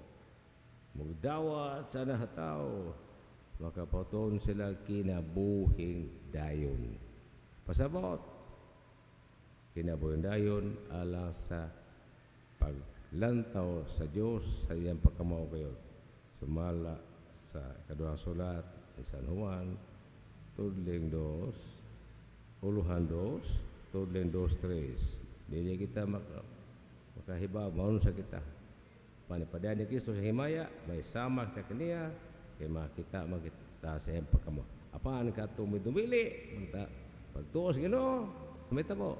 mugdawat sa nahataw, makapoton sila kinabuhing dayon. Pasabot, kinabuhing dayon alang sa paglantaw sa Dios sa iyang pagkamao kayo. Sumala sa ikaduhang sulat ni San Juan, tudling 2, uluhan 2, tudling 2:3. Dili kita makahiba, maun sa kita. Panipadayan ni Kristo sa himaya, may samak sa kaniya, kay makita makita sa iyang pagkamo. Apan ka tumidumili, pagtuos Ginoo, sumita mo.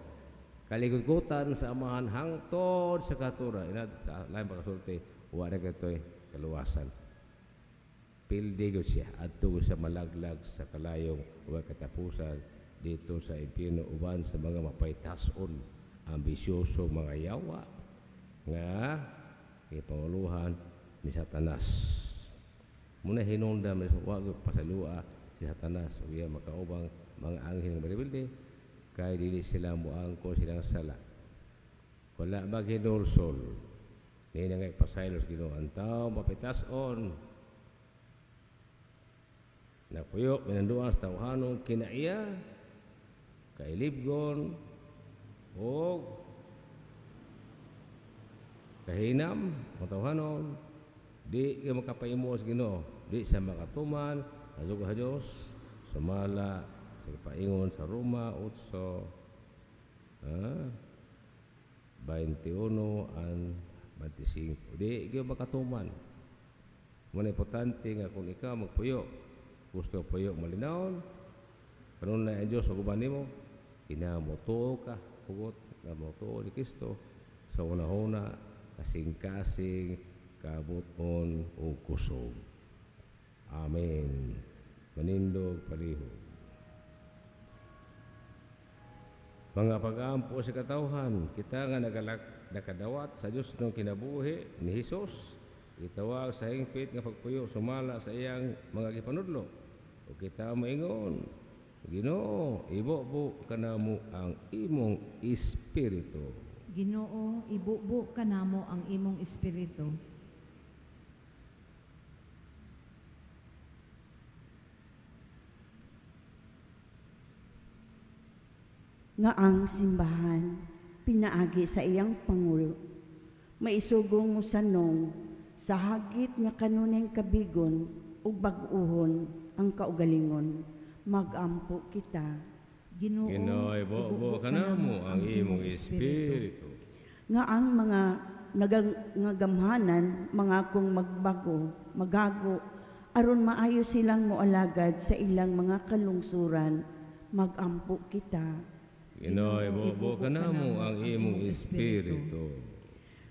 Kaligudgutan sa Amahan hangtod sa katura. Ina sa lain pagkasulti, wa na katoy kaluwasan. Pildi gud siya adto sa malaglag sa kalayong wa katapusan dito sa impyerno uban sa mga mapaytason, ambisyoso mga yawa nga ipanguluhan ni Satanas. Muna hinungdan wa gyud pasalua si Satanas ug iya makaubang mga anghel nga rebelde kay dili sila moangko silang sala. Wala maghinulsol. Ni na nga ipasaylo sa Ginoo ang tao mapitason. Napuyo minanduan sa tawhanong kinaiya, kailibgon, og kahinam, ang tawhanon, di ka makapaimo sa Ginoo, di sa makatuman, azug sa Dios, sumala sa paingon sa Roma 8, 21 and 25. Di ka makatuman. Muna importante nga kung ikaw magpuyo, gusto puyo malinawon, kanunay ang Dios maguban nimo, kinamutuo ka, hugot, namutuo ni Kristo sa una-una, kasing-kasing, kabuton o kusog. Amen. Manindog palihog. Mga pag-aampo sa katawhan, kita nga nakadawat sa Diyos ng kinabuhi ni Hesus, Gitawag sa hingpit nga pagpuyo sumala sa iyang mga gipanudlo. Ug kita moingon, Ginoo, ibubo kanamo ang imong espiritu. Ginoo, ibubo kanamo ang imong espiritu. Nga ang simbahan pinaagi sa iyang pangulo maisugong mosanong sa hagit nga kanunayng kabigon ug bag-uhon ang kaugalingon, magampo kita. Ginoo, Ginoo, ibubo kanamo ang imong espiritu. Nga ang mga nga gamhanan mangakong magbago, magago, aron maayo silang moalagad sa ilang mga kalungsuran, magampo kita. Ginoo, ibubo kanamo ang imong espiritu.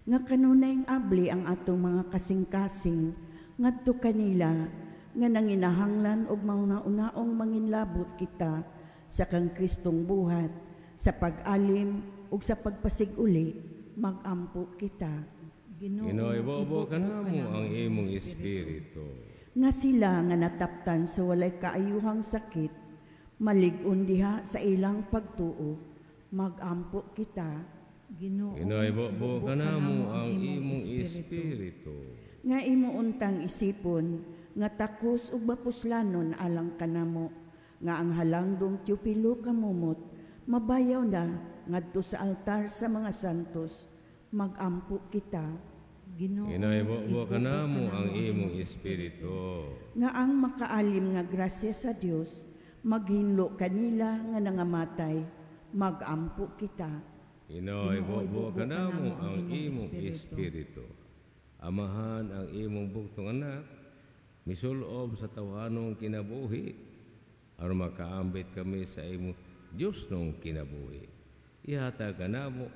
Nga kanunayng abli ang atong mga kasing-kasing ngadto kanila nga nanginahanglan og mauna-unaong manginlabot kita sa kang Kristong buhat sa pag-alim ug sa pagpasig-uli, magampo kita. Ginoo, Ginoo, ibubo kanamo ang imong espiritu. Nga sila nga nataptan sa walay kaayuhang sakit malig-on diha sa ilang pagtuo, magampo kita. Ginoo, Ginoo, ibubo kanamo ang imong espiritu. Nga imo untang isipon nga takos ug mapuslanon alang kanamo nga ang halangdong Teopilo kamumot mabayaw na ngadto sa altar sa mga santos, magampo kita. Ginoo, Ginoo, ibubo kanamo ang imong espiritu. Nga ang makaalim nga grasya sa Dios maghinlo kanila nga nangamatay, magampo kita. Ginoo, ibubo kanamo ang imong espiritu. Amahan ang imong bugtong anak, misulob sa tawhanong kinabuhi, aron makaambit kami sa imong Dios nung kinabuhi. Ihatag kanamo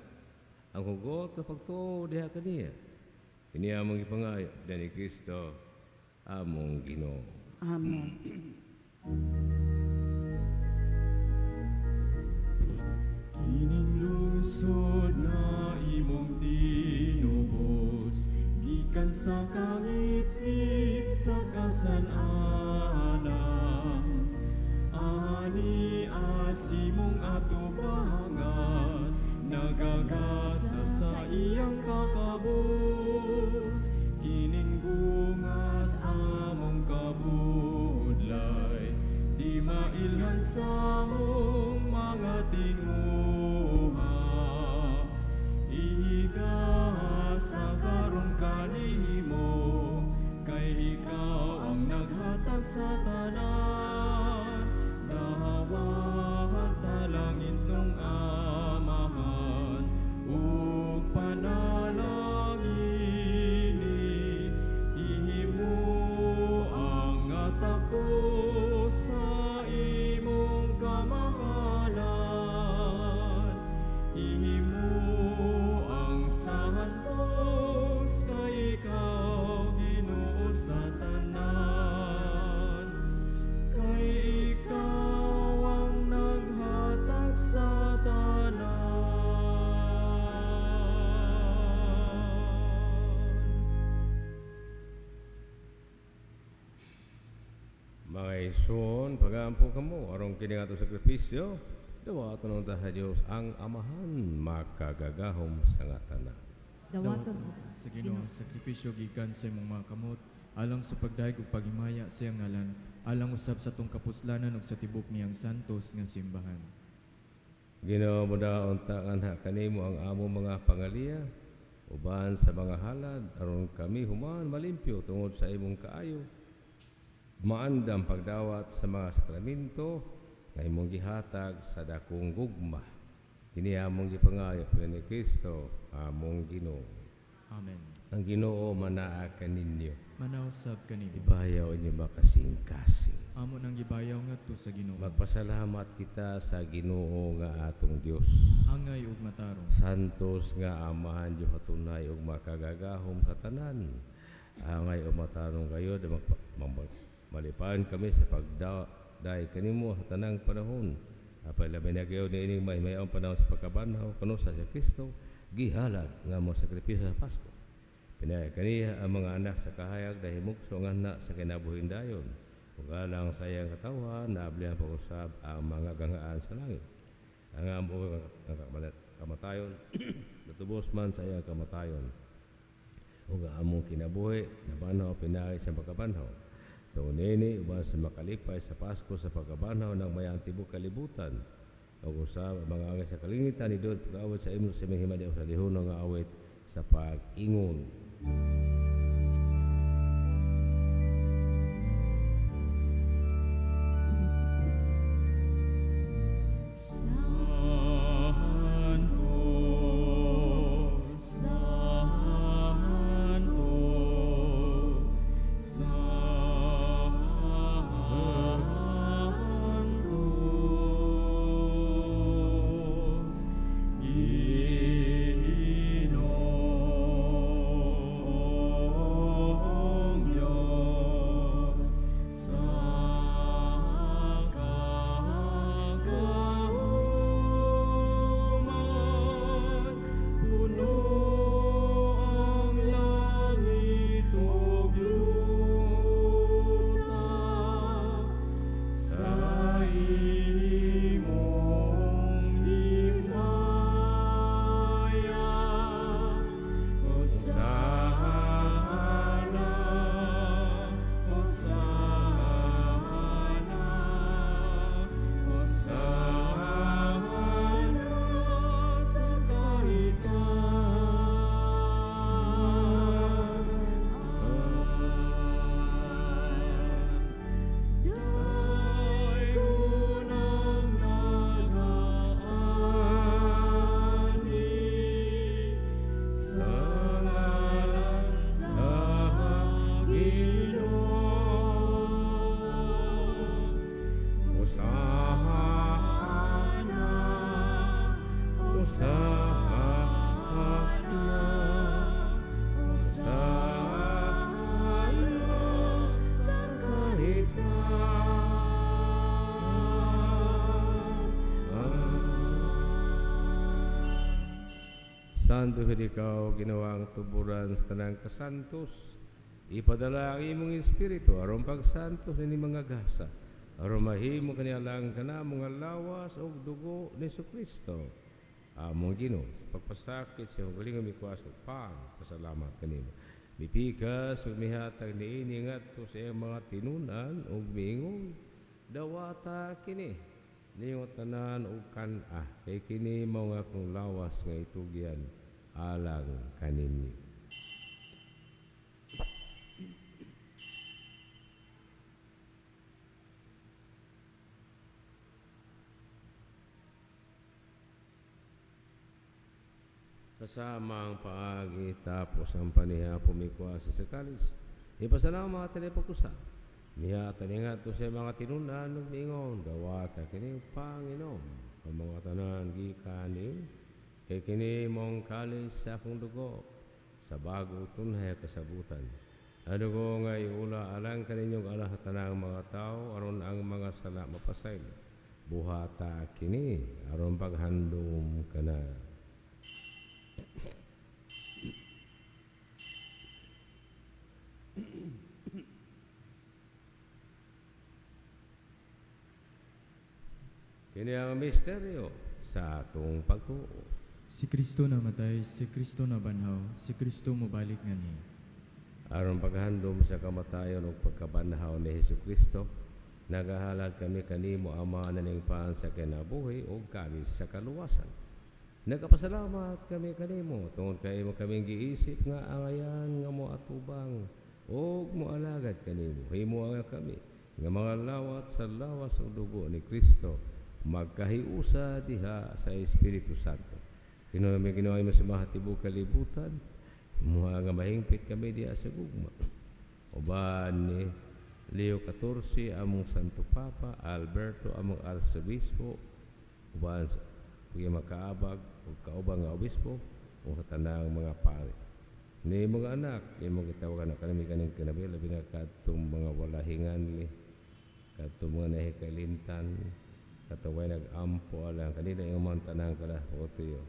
ang hugot nga pagtuo diha kaniya. Kini among gipangayo ni Kristo among Ginoo. Amen. Kining lungsod na imong tinubos, gikan sa kangitngit sa kasan-anan, ani asimong atubangan, nagagasa sa iyang kakabos. Kining bunga sa mong kabudlay, di mailhan sa mong mga tinguha. Ihigasa karon kanimo, kay ikaw ang naghatag sa tanan. Dawat langit nung Amahan ug panalangini, ihimo ang atako sa imong kamahalan. Ihimo ang santos, kay ikaw Ginoo sa tanan. Kay ikaw ang naghatag sa tanan. Mga igsoon, pagampo kamo aron kini nga atong sakripisyo dawaton unta sa Dios ang Amahan makagagahom sa nga tanan. Dawaton Sa Ginoo ang sakripisyo gikan sa imong mga kamot alang sa pagdayeg ug paghimaya sa iyang ngalan, alang usab sa atong kapuslanan ug sa tibok niyang santos nga simbahan. Ginoo, modaon ta nganha kanimo ang among mga pangaliya uban sa mga halad aron kami human malimpyo tungod sa imong kaayo. Maandam pagdawat sa mga sakramento nga imong gihatag sa dakong gugma. Kini among gipangayo ni Kristo among Ginoo. Amen. Ang Ginoo manaa kaninyo. Manausab kanimo. Ibayaw inyo makasing-kasing. Amo nang gibayaw ngadto sa Ginoo. Magpasalamat kita sa Ginoo nga atong Dios. Angay ug matarong. Santos nga Amahan, Dios atunay ug makagagahom sa tanan. Angay ug matarong kayo, malipayon kami sa pagdaay kanimo sa tanang panahon. Apay labi na kayo niining mahimayaong panahon sa pagkabanhaw kanu sa si Kristo, gihalad nga mo sakripisyo sa Pasko. Pinay kaniya ang mga anak sa kahayag dahil mukso ang anak sa kinabuhing dayon. Ug alang sa iyang katawhan, naablihan pag-usab ang mga gangaan sa langit. Ang amo ang kamatayon, natubos man sa iyang kamatayon. Ug ang among kinabuhi, nabanhaw pinaagi sa pagkabanhaw. Tungod niini, uban sa makalipay sa Pasko sa pagkabanhaw ng mayang tibok kalibutan. Ug usab ang mga angay sa kalingitan, idol pag-awit sa imong sa imong himaya sa lihunong nga awit sa pag-ingon. Santo ikaw, ginawang tuburan sa tanang kasantos. Ipadala ang imong espiritu aron pagsantos ini mga gasa, aron mahimo kanilang kana mga lawas ug dugo ni Kristo. Among Ginoo sa pagpasakit sa imong galingon mikuas og pang pasalamat kanimo. Mipikas ug mihatag niini ngadto sa iyang mga tinunan ug miingon, dawata kini ninyo tanan ug kan-a, kay kini mao nga akong lawas nga itugyan alang kaninyo. Kasama ang paagi tapos ang paniha pumikwa sa sakalis. Ipasalamat ni pagkusa. Niya taninga to sa mga tinunan ug miingon, dawata kini Panginoon. Ang mga tanan gikan kay kini mong kalis sa akong dugo sa bago tunhay kasabutan. Ang dugo nga iula alang kaninyong alang sa tanang mga tao aron ang mga sala mapasaylo. Buhata kini aron paghandom kana. Kini ang misteryo sa atong pagtuo. Si Kristo namatay, si Kristo nabanhaw, si Kristo mobalik nganhi. Aron paghandom sa kamatayon ug pagkabanhaw ni Hesukristo, nagahalad kami kanimo Ama naning paan sa kinabuhi ug kalis sa kaluwasan. Nagapasalamat kami kanimo tungod kay imo kaming giisip nga angayan nga moatubang ug moalagad kanimo. Himo nga kami nga mga lawat sa lawas ug dugo ni Kristo magkahiusa diha sa Espiritu Santo. Ginoo mi Ginoo imo sa mga tibuok kalibutan, muha nga mahingpit kami diha sa gugma. Uban ni Leo XIV among Santo Papa, Alberto among Arsobispo, uban sa makaabag ug kauban nga obispo ug sa tanang mga pari. Ni mga anak, imong gitawagan na kanami kaning kinabi, labi na kadtong mga walahingan li, kadtong mga nahikalintan, kadtong way nag-ampo alang kanila imong mga tanang kala o tiyo.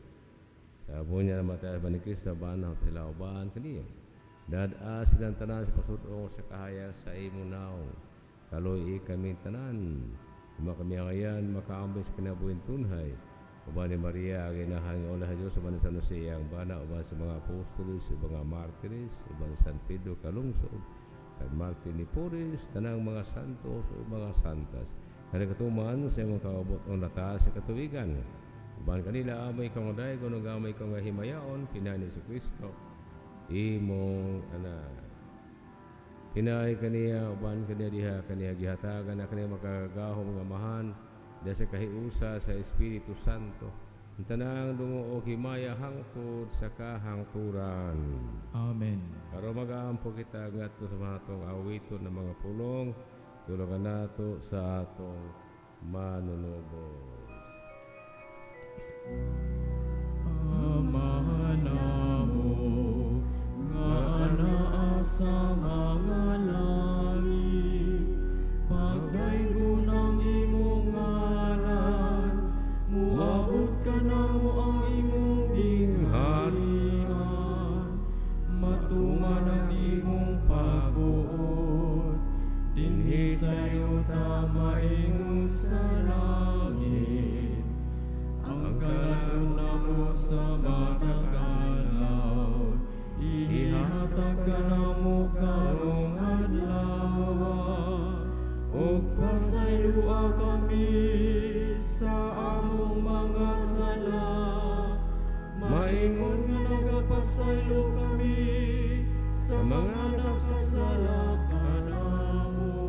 Sa bunya na matay ba ni Kristo, banaw sila uban kaniyo. Dad-a silang tanan sa pasudong sa kahayag sa imong naong. Kaloy kami tanan. Uma kami angayan makaambis kinabuhing tunhay. Uban ni Maria ang inahan nga ulah Diyos, uban ni San Jose ang bana, uban sa mga apostoles, uban mga martires, uban San Pedro Kalungsod, San Martin ni Porres, tanang mga santos o mga santas. Nga nagkatuman sa imong kaabot o nataas sa katuwigan. Uban kanila amay kang daygon ug amay kang himayaon pinani si Kristo imong anak. Pinaay kaniya uban kaniya diha kaniya gihatagan na kaniya makagagahom nga amahan diha sa kahiusa sa Espiritu Santo. Ang tanang dungo og himaya hangtod sa kahangturan. Amen. Karon mag-aampo kita ngadto sa mga atong awiton ng mga pulong, tulungan nato sa atong manunubos. Ama namo nga anaa sa mga langit, pagdaygon ang imong ngalan, muabot kanamo ang imong gingharian, matuman ang imong pagbuot, dinhi sa yuta maingon sa langit. Ang kalan-on namo sa matag adlaw, ihatag kanamo karong adlaw, ug pasayloa kami sa among mga sala, maingon nga nagapasaylo kami sa mga nakasala kanamo.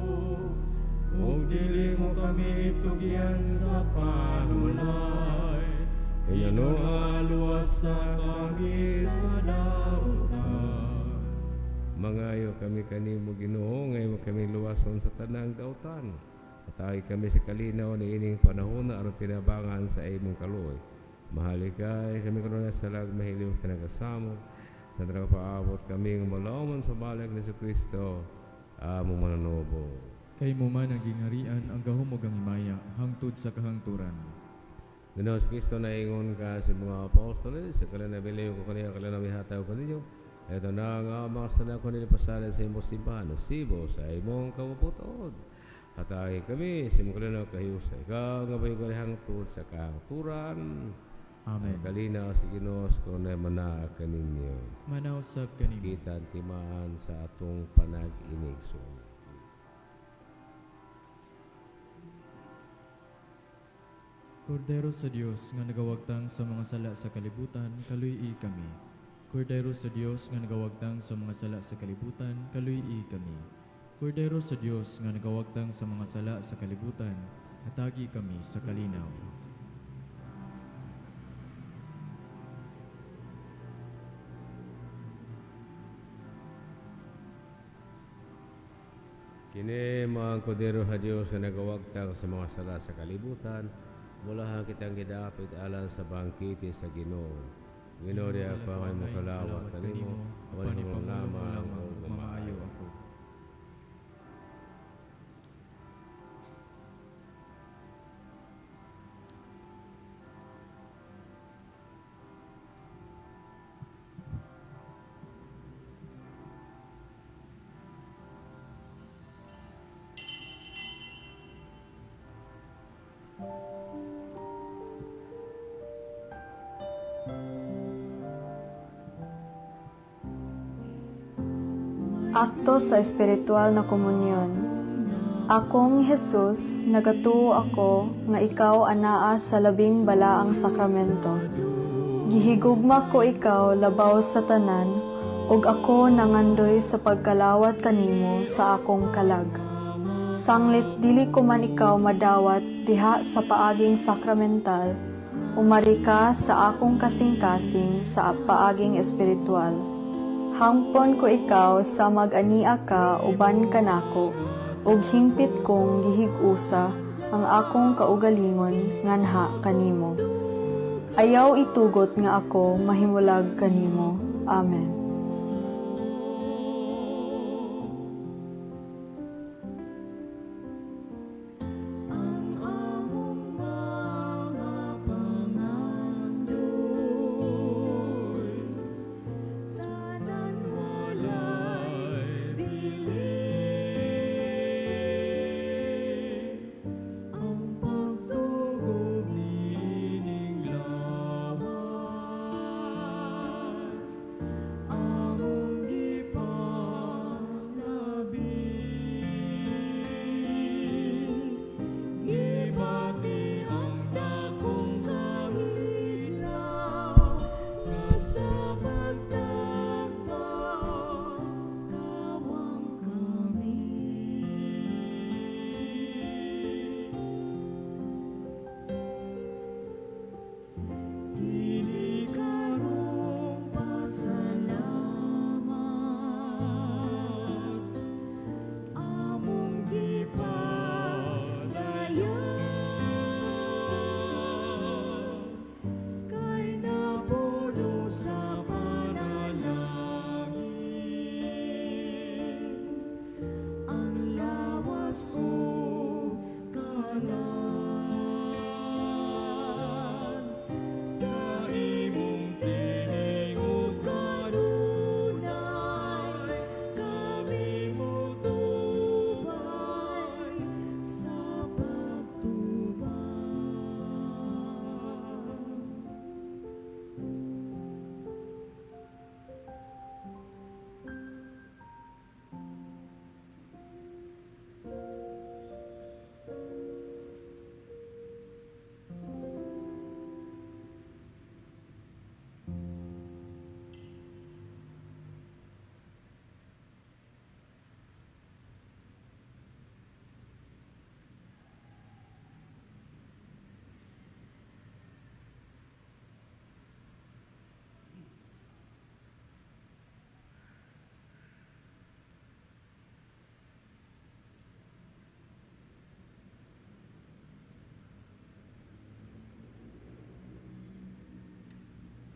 Ug dili mo kami itugyan sa panulay, Kaya luwasa kami sa dautan. Mangayo kami kanimo Ginoo, ngayon kami luwason sa tanang dautan. Atay kami sa kalinaw ni ining panahon na aron tinabangan sa imong kaluoy. Mahalikay kami karon sa lag mahiliw sa nagasamok. Sa tanang paabot kami nga malawman sa balag ni Kristo among manonobo. Kay mo man ang gingharian, ang gahom ug ang himaya, hangtod sa kahangturan. Ginoo sa Kristo naingon ka sa mga apostoles, sa kalan nabiliw ko kaniya, kalan nabihataw ko ninyo. Ito na nga mga sana ko nila pasala sa imong simbahan, nasibo sa imong kabubutod. Hatagi kami sa imong kalinaw kahiusa. Ikaw nga ba'y hangtod sa kahangturan. Amen. Ang kalinaw sa Ginoo sa kunay manaa kaninyo. Manaw sab kanimo. Kita ang timaan sa atong panag-inigsoon. Kordero sa Dios nga nagawagtang sa mga sala sa kalibutan, kaluy-i kami. Kordero sa Dios nga nagawagtang sa mga sala sa kalibutan, kaluy-i kami. Kordero sa Dios nga nagawagtang sa mga sala sa kalibutan, hatagi kami sa kalinaw. Kini mga kordero sa Dios nga nagawagtang sa mga sala sa kalibutan, mulahan kitang gidapit alang sa bangkite sa Ginoo. Ginoo diha pa kay mokalawat kanimo, apan ipamulong lamang ug ug mamaayo ako. Akto sa espiritual na komunyon. Akong Jesus, nagatuo ako nga ikaw anaa sa labing balaang sakramento. Gihigugma ko ikaw labaw sa tanan, ug ako nangandoy sa pagkalawat kanimo sa akong kalag. Sanglit dili ko man ikaw madawat diha sa paaging sakramental, umari ka sa akong kasing-kasing sa paaging espiritual. Hangpon ko ikaw sa mag-ania ka uban kanako, ug hingpit kong gihig-usa ang akong kaugalingon nganha kanimo. Ayaw itugot nga ako mahimulag kanimo. Amen. Ang among mga pangandoy, sa wala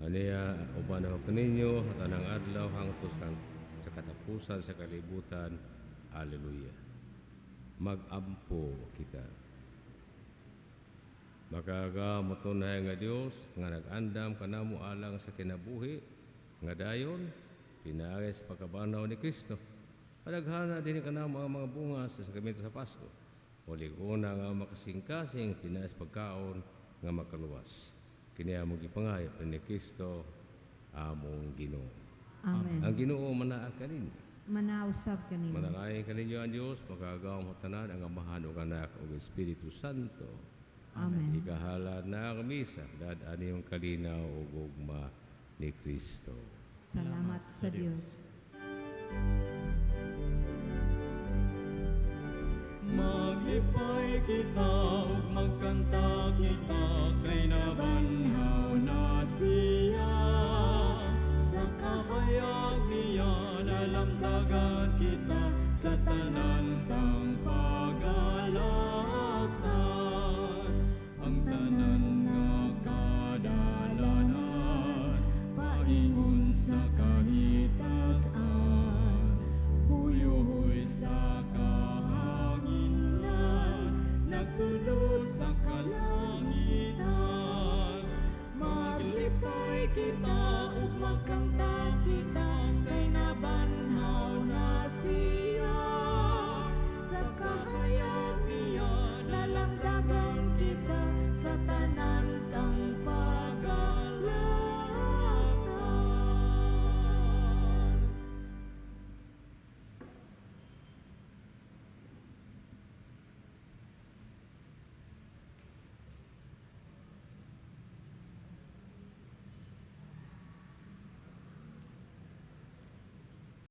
Aniya uban ako kaninyo tanang adlaw hangtod sa katapusan sa kalibutan. Alleluia. Magampo kita. Makagagahom nga Dios nga nag-andam kanamo alang sa kinabuhi nga dayon pinaagi sa pagkabanhaw ni Kristo. Padaghana dinhi kanamo ang mga bunga sa sakramento sa Pasko. Ug lig-ona nga makasingkasing pinaagi sa pagkaon nga makaluwas. Kini among gipangayo ni Kristo among Ginoo. Amen. Ang Ginoo manaa kaninyo. Manaa usab kanimo. Manalangin kaninyo ang Dios, makagagahom tanan, ang Amahan ug Anak ug Espiritu Santo. Amen. Ikahalad na ang misa, dad-a ninyong kalinaw ug gugma ni Kristo. Salamat sa Dios. Maglipay kita ug magkanta kita kay nabanhaw na siya. Sa kahayag niya nalamdagan kita sa tanan tang pagalaktan. Ang tanan nga kadalanan paingon sa kahitasan.